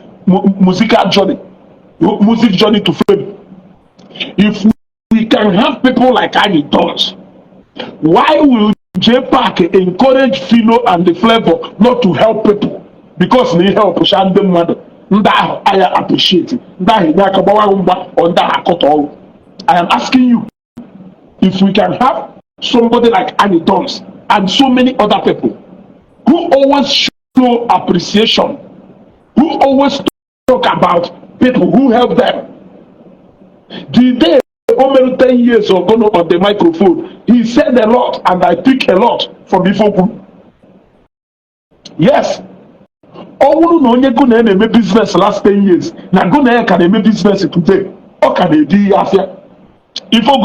musical journey, music journey to fame. If we can have people like Anyị Dons, why will J Park encourage Phyno and the Flavor not to help people? Because na help sha ndị mmadụ, ndị ahụ aya appreciate, ndị ahụ enye aka gbawa mgba, ọ ndị ahụ akọtọ ọrụ. I am asking you, if we can have somebody like Annie Dons and so many other people who always show appreciation, who always talk about people who help them. The day o mere 10 years ago on the microphone, he said a lot and I pick a lot from ife okwu. Yes, ọ bụrụ na onye gụ na ya na-eme business last 10 years na gụ na ya ka na-eme business today, ọ ka na-edi ihe afịa. Ife o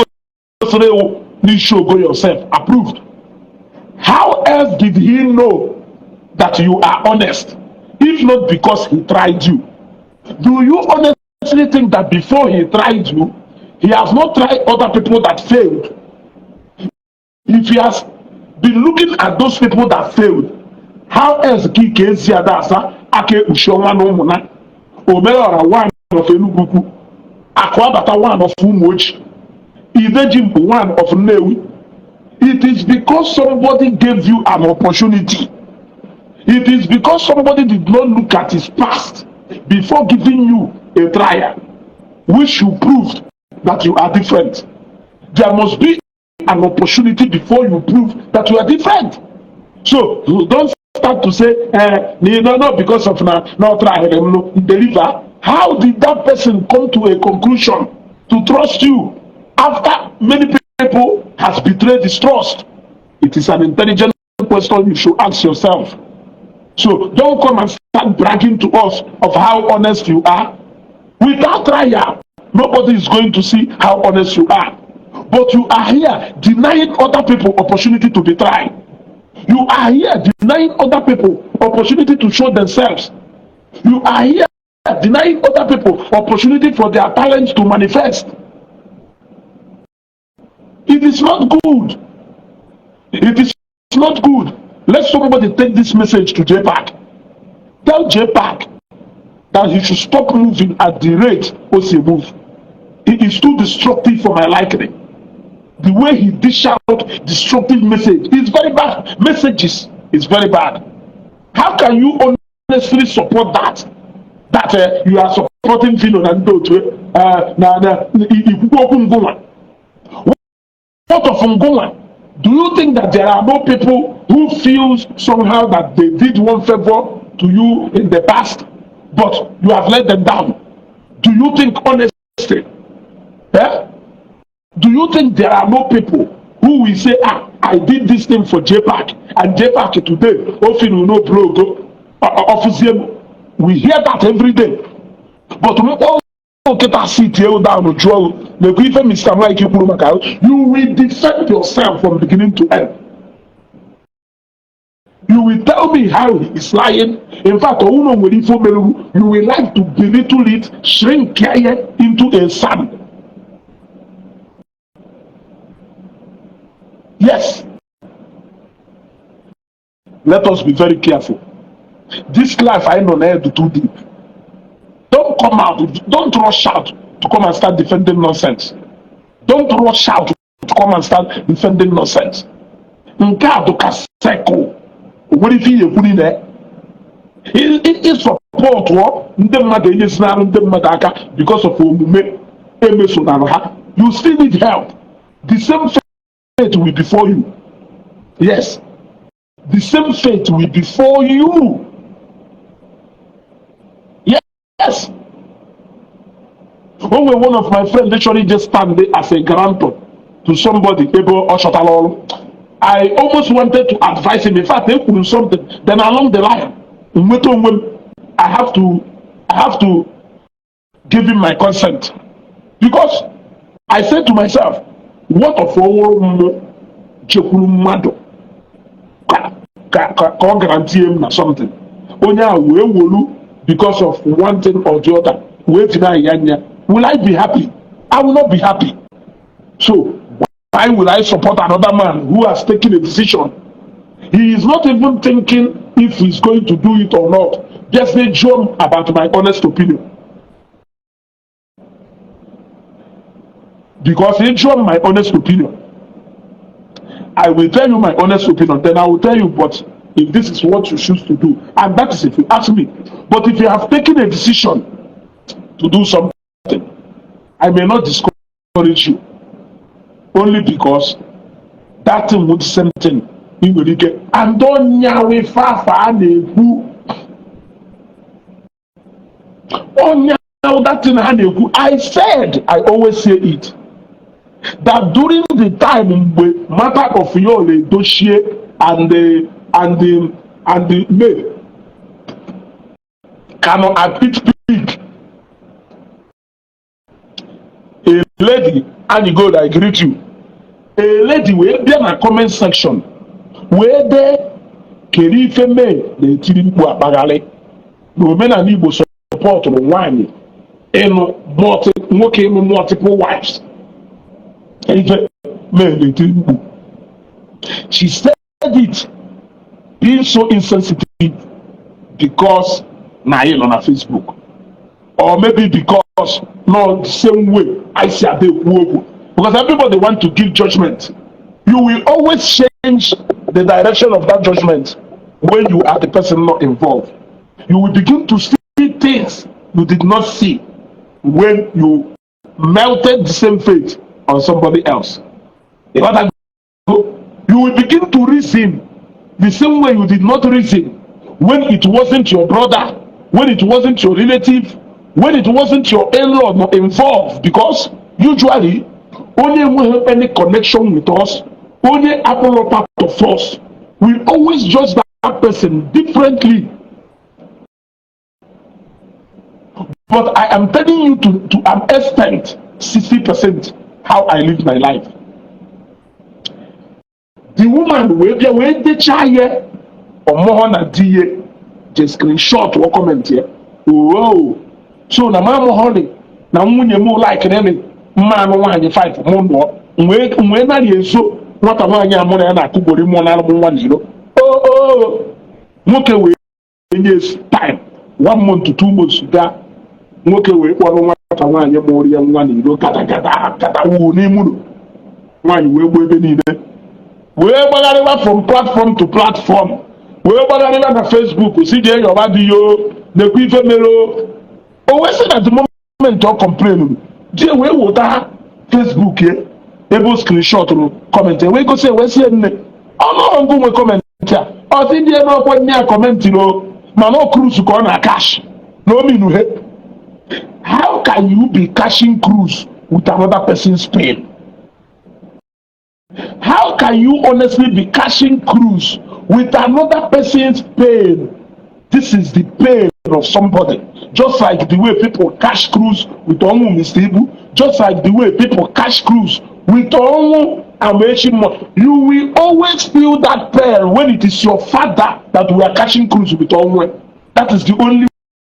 gosiri ewu n'isi ogo yourself approved. How else did he know that you are honest if not because he tried you? Do you honestly think that before he tried you, he has not tried other people that failed? If he has been looking at those people that failed, how else ka ike ezi ada asa aka ekpuchi ọnwa na ụmụna Omereọra one of Enugu Ukwu, Akụ Abata one of Ụmụochi, Ideji Mkpu one of Nnewi? It is because somebody gave you an opportunity. It is because somebody did not look at his past before giving you a trial, which you proved that you are different. There must be an opportunity before you prove that you are different. So you don't start to say, eh, no, because of na not try, no deliver. How did that person come to a conclusion to trust you after many people has betrayed his trust? It is an intelligent question you should ask yourself. So don't come and start bragging to us of how honest you are. Without trial, nobody is going to see how honest you are. But you are here denying other people opportunity to be tried. You are here denying other people opportunity to show themselves. You are here denying other people opportunity for their talent to manifest. It is not good. It is not good. Let somebody take this message to JPAC. Tell JPAC that he should stop moving at the rate o si move. It is too destructive for my liking. The way he dish out destructive message is very bad. Messages is very bad. How can you honestly support that? That you are supporting Phyno na ndị otu na ikwukwu okwu ngụnwa. What of ngụnwa? Do you think that there are no people who feels somehow that they did one favor to you in the past, but you have let them down? Do you think honestly? Eh? Do you think there are no people who will say, "Ah, I did this thing for JPAC, and JPAC today, often will no blow go, office"? We hear that every day. But nkịta sit you down jụọ lekwa ife Mr. Mike kwuru maka, you will defend yourself from beginning to end. You will tell me how he is lying. In fact, ọwụna nwere ife o meruru, you will like to belittle it, shrink ya into a sand. Yes, let us be very careful. This life I know na too deep. Don't come out, don't rush out to come and start defending nonsense. Don't rush out to come and start defending nonsense. Nke a dị ka circle. O nwere ife ihe ekwu niile ịsọpọtụọ ndị mmadụ, enyezinalụ ndị mmadụ aka because of omume emesonalụ ha. You still need help. The same fate will befall you. Yes, the same fate will befall you. Yes. O nwere one of my friends chọrọ ije stand as a guarantor to somebody ebe ọ chọtara ọrụ. I almost wanted to advise him. In fact, ekwuru something, then along the line nweta onwe m, I have to give him my consent, because I said to myself, what of ọwụrụ mmụ chekwuru mmadụ ka ọ guarantee m na something, onye a wee wolu because of one thing or the other wee deny ya anya? Will I be happy? I will not be happy. So why will I support another man who has taken a decision? He is not even thinking if he's going to do it or not. Just dey jụọ m about my honest opinion, because he jụọ m my honest opinion, I will tell you my honest opinion. Then I will tell you, but if this is what you choose to do, and that is if you ask me. But if you have taken a decision to do something, I may not discourage you, only because that thing with the same thing ị nwere ike and ọnyawe fafa a na-ekwu ọnya that thing ha na-ekwu. I said, I always say it, that during the time mgbe matter of Yul Edochie and the May ka nọ at its peak, a lady, Annie Gold, I greet you, a lady wee bịa na comment section wee dee, kedu ife May na-etiri mkpu akpagharị na omenala Igbo sọpọtụrụ nwaanyị ịnụ nwoke ịnụ multiple wives? Ife May na-etiri mkpu. She said it being so insensitive because na anyị nọ na Facebook, or maybe because no the same way I si ada ekwu okwu, because everybody want to give judgment. You will always change the direction of that judgment when you are the person not involved. You will begin to see things you did not see when you melted the same fate on somebody else. You got that? You will begin to reason the same way you did not reason when it wasn't your brother, when it wasn't your relative, when it wasn't your in-law not involved. Because usually, only we have any connection with us, only Apollo part of us, we always judge that person differently. But I am telling you to an extent, 60% how I live my life. The woman wee bịa wee dechaa ya ọmụhọ na di ya je screenshot wọ comment ya oo. So na ma amụghọrị na nwunye m laikiri mma anụ nwaanyị 5 mụ nụọ wee narị ezo nwata nwaanyị a mụ na ya na-akụgbori mụọ na alụmụ nwa n'iro oo. Nwoke wee nye time, one month to 2 months gaa, nwoke wee kpọrọ nwata nwaanyị mụrụ ya nwa n'iro gada gada gada wuo n'ime ụlọ. Nwaanyị wee gbuo ebe niile, wee gbagharịwa from platform to platform, wee gbagharịwa na Facebook si jee yọba dị yo nekwa ife mere o wee sị na the moment ọ complain, di wee wụta Facebook ye ebe o screenshot rụ comment, wee gosi, wee sie nne ọnụọgụ nwe comment a, ọ sị ndị ebe ọkwa nne ya comment ro, mana ọ cruise ka ọ na cash na ominuhe. How can you be cashing cruise with another person's pain? How can you honestly be cashing cruise with another person's pain? This is the pain of somebody. Just like the way people cash cruise with ọnwụ Mr. Ibu, just like the way people cash cruise with ọnwụ Amaechi mmụọ. You will always feel that pain when it is your father that we are catching cruise with onwe. That is the only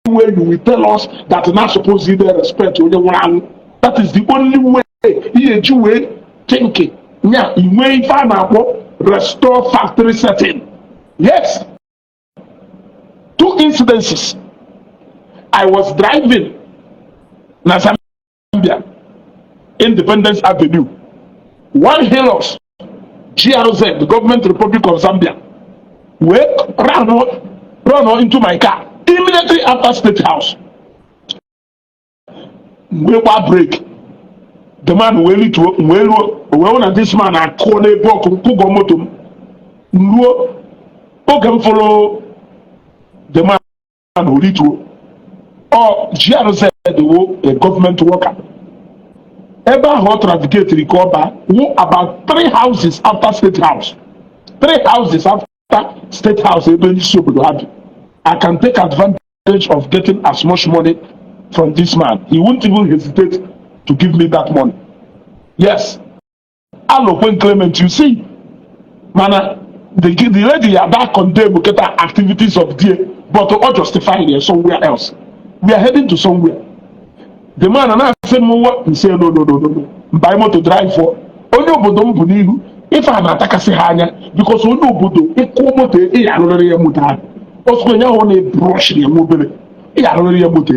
way you will tell us that na suppose ide respect onye nwụrụ anwụ. That is the only way ihe eji wee think nya inwe ife a na-akpọ restore factory setting. Yes, two incidences. I was driving na Zambia, Independence Avenue. One Hilux GRZ, the Government Republic of Zambia, wee run into my car immediately after State House. Wee gbaa brake, the man wee rituo, wee ruo, wee hụ na this man akụọ n'ebe ọkụ nkụgọ moto m. M ruo oge m fụrụ the man, o rituo. Ọ GRZ wo a government worker. Ebe ahụ ọ trafiketiri ka ọ baa wụ about three houses after State House, three houses after State House, ebe onye isi obodo ha bi. I can take advantage of getting as much money from this man. He won't even hesitate to give me that money. Yes, Alokwen Clement, you see, mana the lady ya that condemn keta activities of there, but ọ justify it somewhere else. We are heading to somewhere. The man na-asị m nwa nse, "No, no, no, no, no." Mba, moto drive for onye obodo m bụ n'ihu ife a na-atakasị ha anya, because onye obodo ịkụ moto, ị ya arụrịrị ya moto ahụ ọsọ onye ahụ na-ebrushiri ya nwa obere, ị ya arụrịrị ya moto.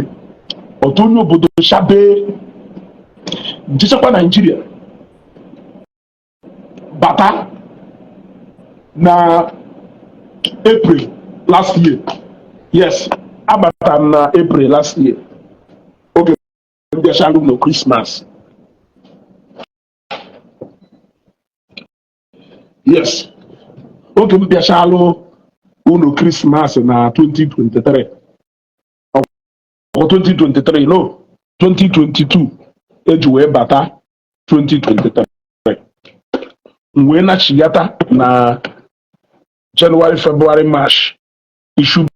Ọtụ onye obodo shabe nchechakwa Naijiria bata na April last year. Yes, abatara m na April last year, oge m bịachalụ no Christmas. Yes, oge m bịachalụ unu Christmas na 2023 ọ 2023, no, 2022 eji wee bata 2023. M wee nachigata na January, February, March. It should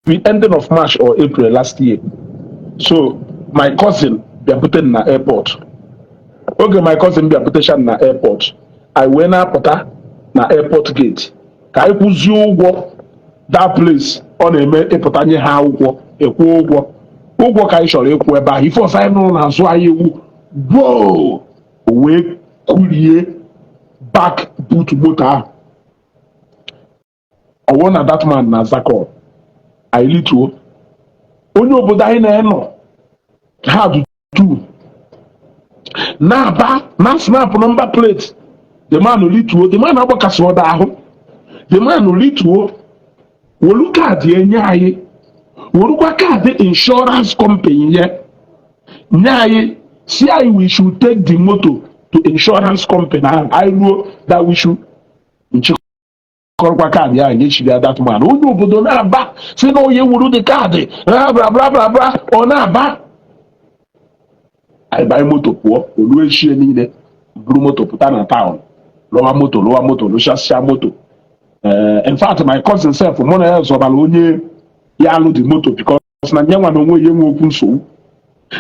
be ending of March or April last year. So my cousin bịapụta m na airport. Oge my cousin bịapụtacha m na airport, anyị wee na-apụta na airport gate ka anyị kwụzie ụgwọ. That place ọ na-eme ịpụta nye ha akwụkwọ ịkwụ ụgwọ, ụgwọ ka anyị chọrọ ịkwụ ebe ahụ. Ife ọzọ anyị nụrụ n'azụ anyị ewu gboo, o wee kurie back boot moto ahụ. Ọ bụrụ na that man na zakọ anyị lituo. Onye obodo anyị na-enọ ha dutu na-aba na snap number plate. The man lituo, the man agbakasị ọda ahụ. The man lituo, wolu card enye anyị, werukwa card insurance company ya nye anyị, si anyị we should take the motor to insurance company ahụ anyị ruo, that we should nchịkọrọkwa card ahụ nyechiri ya. That man, onye obodo, na-aba si na onye wuru the card, bla bla bla bla bla. Ọ na-aba, anyị banye moto pụọ. Olu echie niile buru moto pụta na town, lụwa moto, lụwa moto, lụchasịa moto. In fact, my cousin sef, mụ na ya zọbara onye ya alụ the moto, because na nye nwa na onwe ya enwe okwu nsogbu.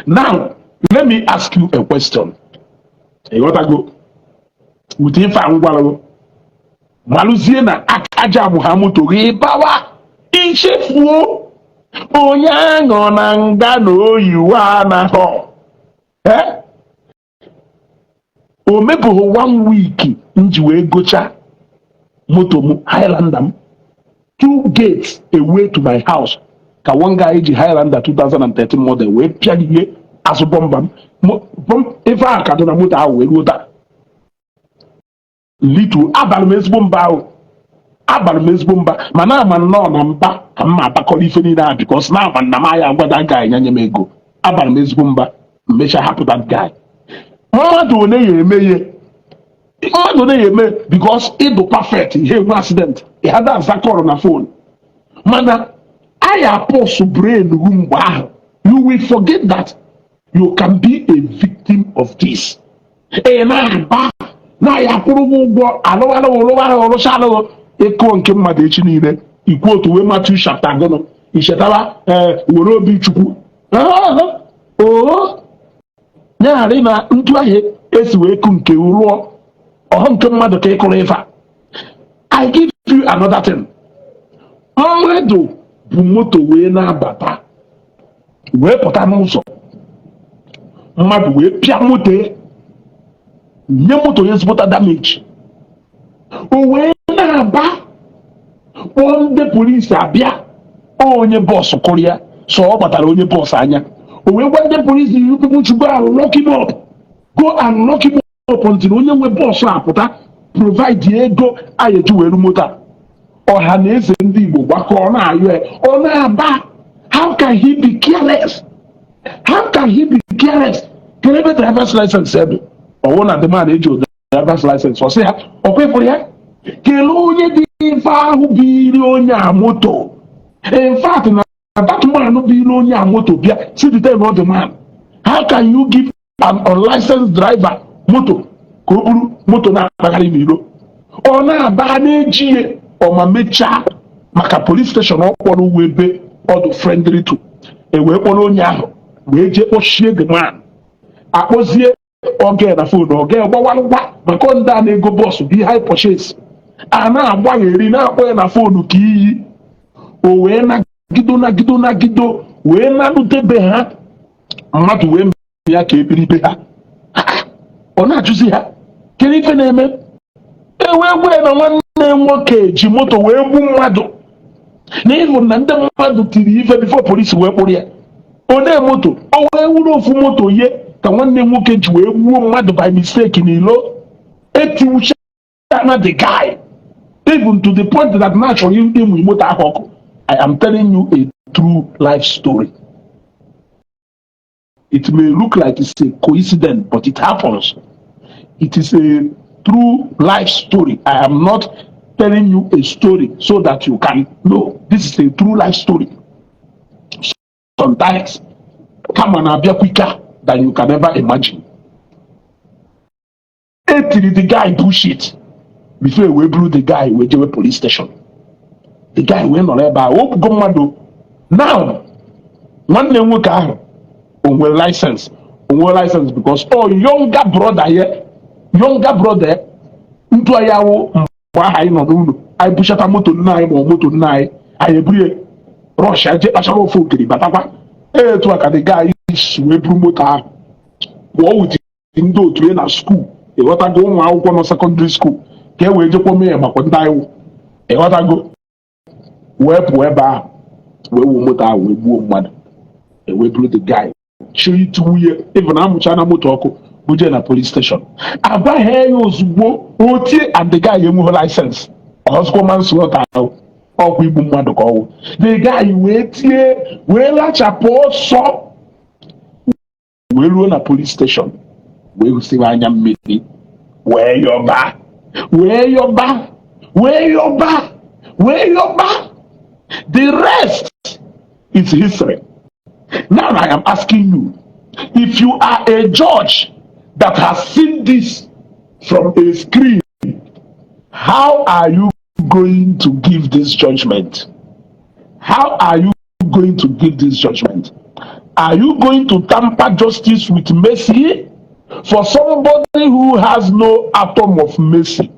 Now let me ask you a question. Ịghọtago with ife a ngwalụ malụzie na aja amụ ha moto gị bawa ichefuo onye aṅụ na nga na oyiwe anaghọ. Eh? O mepụghị one week m ji wee gocha moto m, Highlander m. Two gates away to my house ka one guy ji Highlander 2013 model wee pịa ihe azụ bumper m. Ife ahụ ka dị na moto ahụ wee ruo taa. Litu abalị m ezigbo mba ahụ, abalị m ezigbo mba, mana ama nnọọ na mba ka m ma abakọrọ ife niile ahụ, because na ama nna m aya agwa that guy nye m ego. Abalị m ezigbo mba, mmecha hapụ that guy. Mmadụ one ya eme ihe, mmadụ one ya eme, because ịdụ perfect ihe enwe accident ịhada aza call na phone, mana aya pọs brain ru mgbe ahụ, you will forget that you can be a victim of this. Ị na-aba na ya kwụrụ gị ụgwọ alụghalụghị lụghalụghị lụchalụghị ịkụọ nke mmadụ echi niile ikwu otu wee Matthew chapter gụnụ ichetara ee were obi Chukwu oo nyeghara na ntụ ahụ esi wee kụ nke rụọ. Ọhụ nke mmadụ ka ị kụrụ ife a. I give you another thing. Mmadụ bụ moto wee na-abata, wee pụta n'ụzọ, mmadụ wee pịa moto ya, nye moto ya ezigbote damage. O wee na-aba, kpọọ ndị polisi abịa. Onye bus kụrụ ya, so ọ gbatara onye bus anya. O wee gwa ndị polisi, "You people should go and lock him up, go and lock him up until onye nwe bus a pụta provide ego a eji were moto a." Ọha na eze ndị Igbo gbakọọ na-ayọ ya, ọ na-aba. How can he be careless? How can he be careless? Kedu ebe driver's license ebe ọwụ na the man eji driver's license? Ọ sị ha ọ kwefụrụ ya. Kelee onye dị ife ahụ biri onye a moto. In fact, na that man biri onye a moto bịa si detain all the man. How can you give an unlicensed driver moto ka o buru moto na-akpagharị n'iro? Ọ na-aba na-eji ya ọma mechaa maka police station. Ọ kpọrọ uwe ebe ọ dị friendly to e wee kpọrọ onye ahụ wee jee kpọchie the man. Akpọzie oge na phone, oge gbawalụgwa maka ndị a na-ego bus bụ ihe purchase a na-agbagheri, na-akpọ ya na phone ka iyi. O wee nagido, nagido, nagido, wee nanutebe ha mmadụ wee mee ya ka ebiribe ha. Ọ na-ajụzi ha kedu ife na-eme. E wee gwa ya na nwanne nwoke ji moto wee gbu mmadụ, na ịhụ na ndị mmadụ tiri ife before polisi wee kpụrụ ya. Onye moto o wee wuru ofu moto ye ka nwanne nwoke ji wee gbuo mmadụ by mistake n'ilo. Etiwucha na the guy, even to the point that na achọrọ ịmụ moto ahụ ọkụ. I am telling you a true life story. It may look like it's a coincidence, but it happens. It is a true life story. I am not telling you a story so that you can know. This is a true life story. Sometimes kama na-abịa quicker than you can ever imagine. Etiri the guy bullshit before wee buru the guy wee jewe police station. The guy wee nọrọ ebe a, o bugo mmadụ. Now, nwanne m nwoke ahụ, o nwere license? O nwere license because ọ younger brother ya, younger brother ya ntụ ya wụ. Mgbe ahụ anyị nọ n'ụlọ, anyị buchata moto nna anyị ma ọ moto nna anyị, anyị eburu ya rush ya jee kpachara ofe okiri batakwa. Etu a ka the guy si wee buru moto ahụ pụọ with ndị otu ya na school. Ịghọtago? Ụmụ akwụkwọ nọ secondary school ka e wee jekwa mee ya makwa ndị anyị wụ. Ịghọtago? Wee pụọ ebe ahụ, wee wuo moto ahụ, wee gbuo mmadụ. E wee buru the guy chịrị iti nwunye, even amụcha na moto ọkụ, buje na police station. Agwaghị ya ozugbo otie, and the guy enweghị license. Ọzọkwa manslaughter ahụ, ọkwa igbu mmadụ ka ọwụ. The guy wee tie, wee lachapụ ọsọ, wee ruo na police station, wee hụsịrị anya mmiri, wee yọba, wee yọba, wee yọba, wee yọba. The rest is history. Now I am asking you, if you are a judge that has seen this from a screen, how are you going to give this judgment? How are you going to give this judgment? Are you going to tamper justice with mercy for somebody who has no atom of mercy?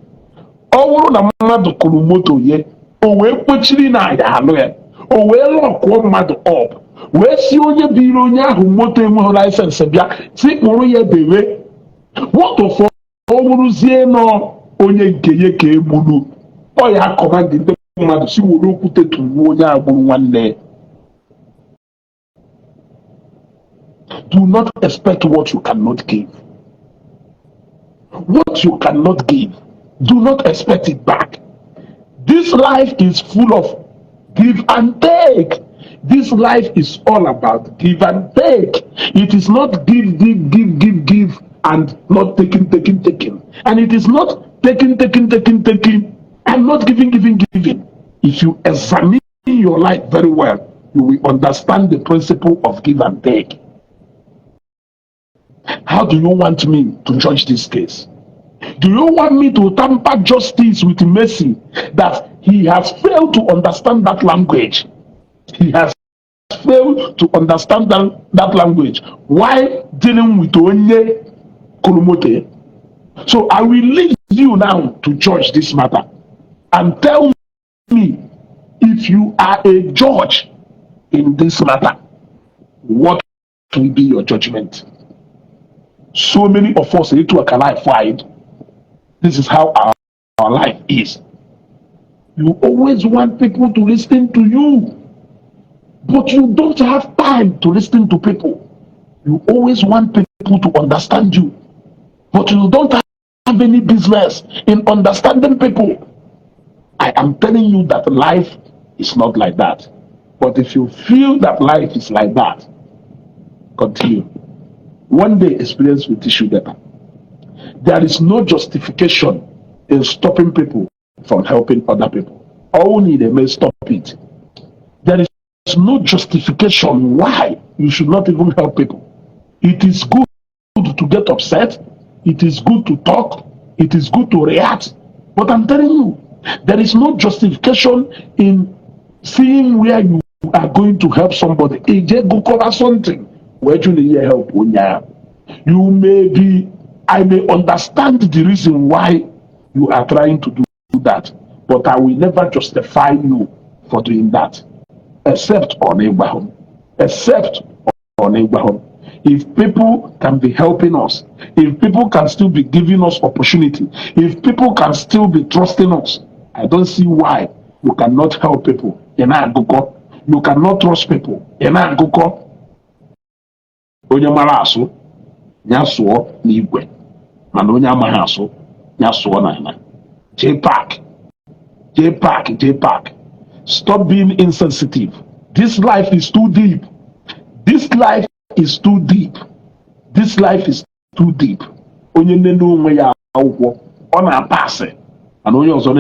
Ọ bụrụ na mmadụ kụrụ moto ye, o wee kwechiri na ya alụ ya, o wee lockụọ mmadụ up, wee si onye biri onye ahụ moto enweghị license bịa si kpụrụ ya dewe moto fọ, ọ bụrụzie nọ onye nke ya ka egburu, ọ ya command ndị mmadụ si were okwute tụgbuo onye a gburu nwanne ya. Do not expect what you cannot give. What you cannot give, do not expect it back. This life is full of give and take. This life is all about give and take. It is not give, give, give, give, give, and not taking, taking, taking. And it is not taking, taking, taking, taking, and not giving, giving, giving. If you examine your life very well, you will understand the principle of give and take. How do you want me to judge this case? Do you want me to tamper justice with mercy that he has failed to understand that language? He has failed to understand that language while dealing with onye kụrụ moto. So I will leave you now to judge this matter and tell me, if you are a judge in this matter, what will be your judgment? So many of us, etu a ka life wide. This is how our life is. You always want people to listen to you, but you don't have time to listen to people. You always want people to understand you, but you don't have any business in understanding people. I am telling you that life is not like that. But if you feel that life is like that, continue. One day experience will teach you better. There is no justification in stopping people from helping other people. Only they may stop it. There is no justification why you should not even help people. It is good to get upset. It is good to talk. It is good to react. But I'm telling you, there is no justification in seeing where you are going to help somebody. Ije go cover something where you need help onye ahụ. You may be, I may understand the reason why you are trying to do that, but I will never justify you for doing that. Except on Abraham. Except on Abraham. If people can be helping us, if people can still be giving us opportunity, if people can still be trusting us, I don't see why you cannot help people. Ị na-agụkọ. You cannot trust people. Ị na-agụkọ. Onye mara asụ, ya sụọ n'igwe, mana onye amaghị asụ, ya sụọ n'ala. JPAC, JPAC, JPAC. Stop being insensitive. This life is too deep. This life is too deep. This life is too deep. Onye nene onwe ya akwụkwọ, ọ na-apasị, mana onye ọzọ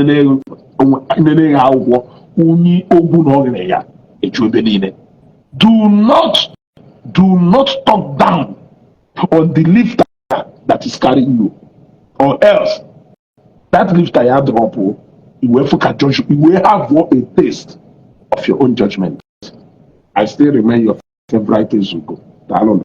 nene ya akwụkwọ, unyi ogwu na ọgịrị ya eju ebe niile. Do not talk down on the lifter that is carrying you, or else that lifter ya drop o, iwe fụ ka judge, iwe have a taste of your own judgment. I still remain your favorite Ezugo. Daalụ.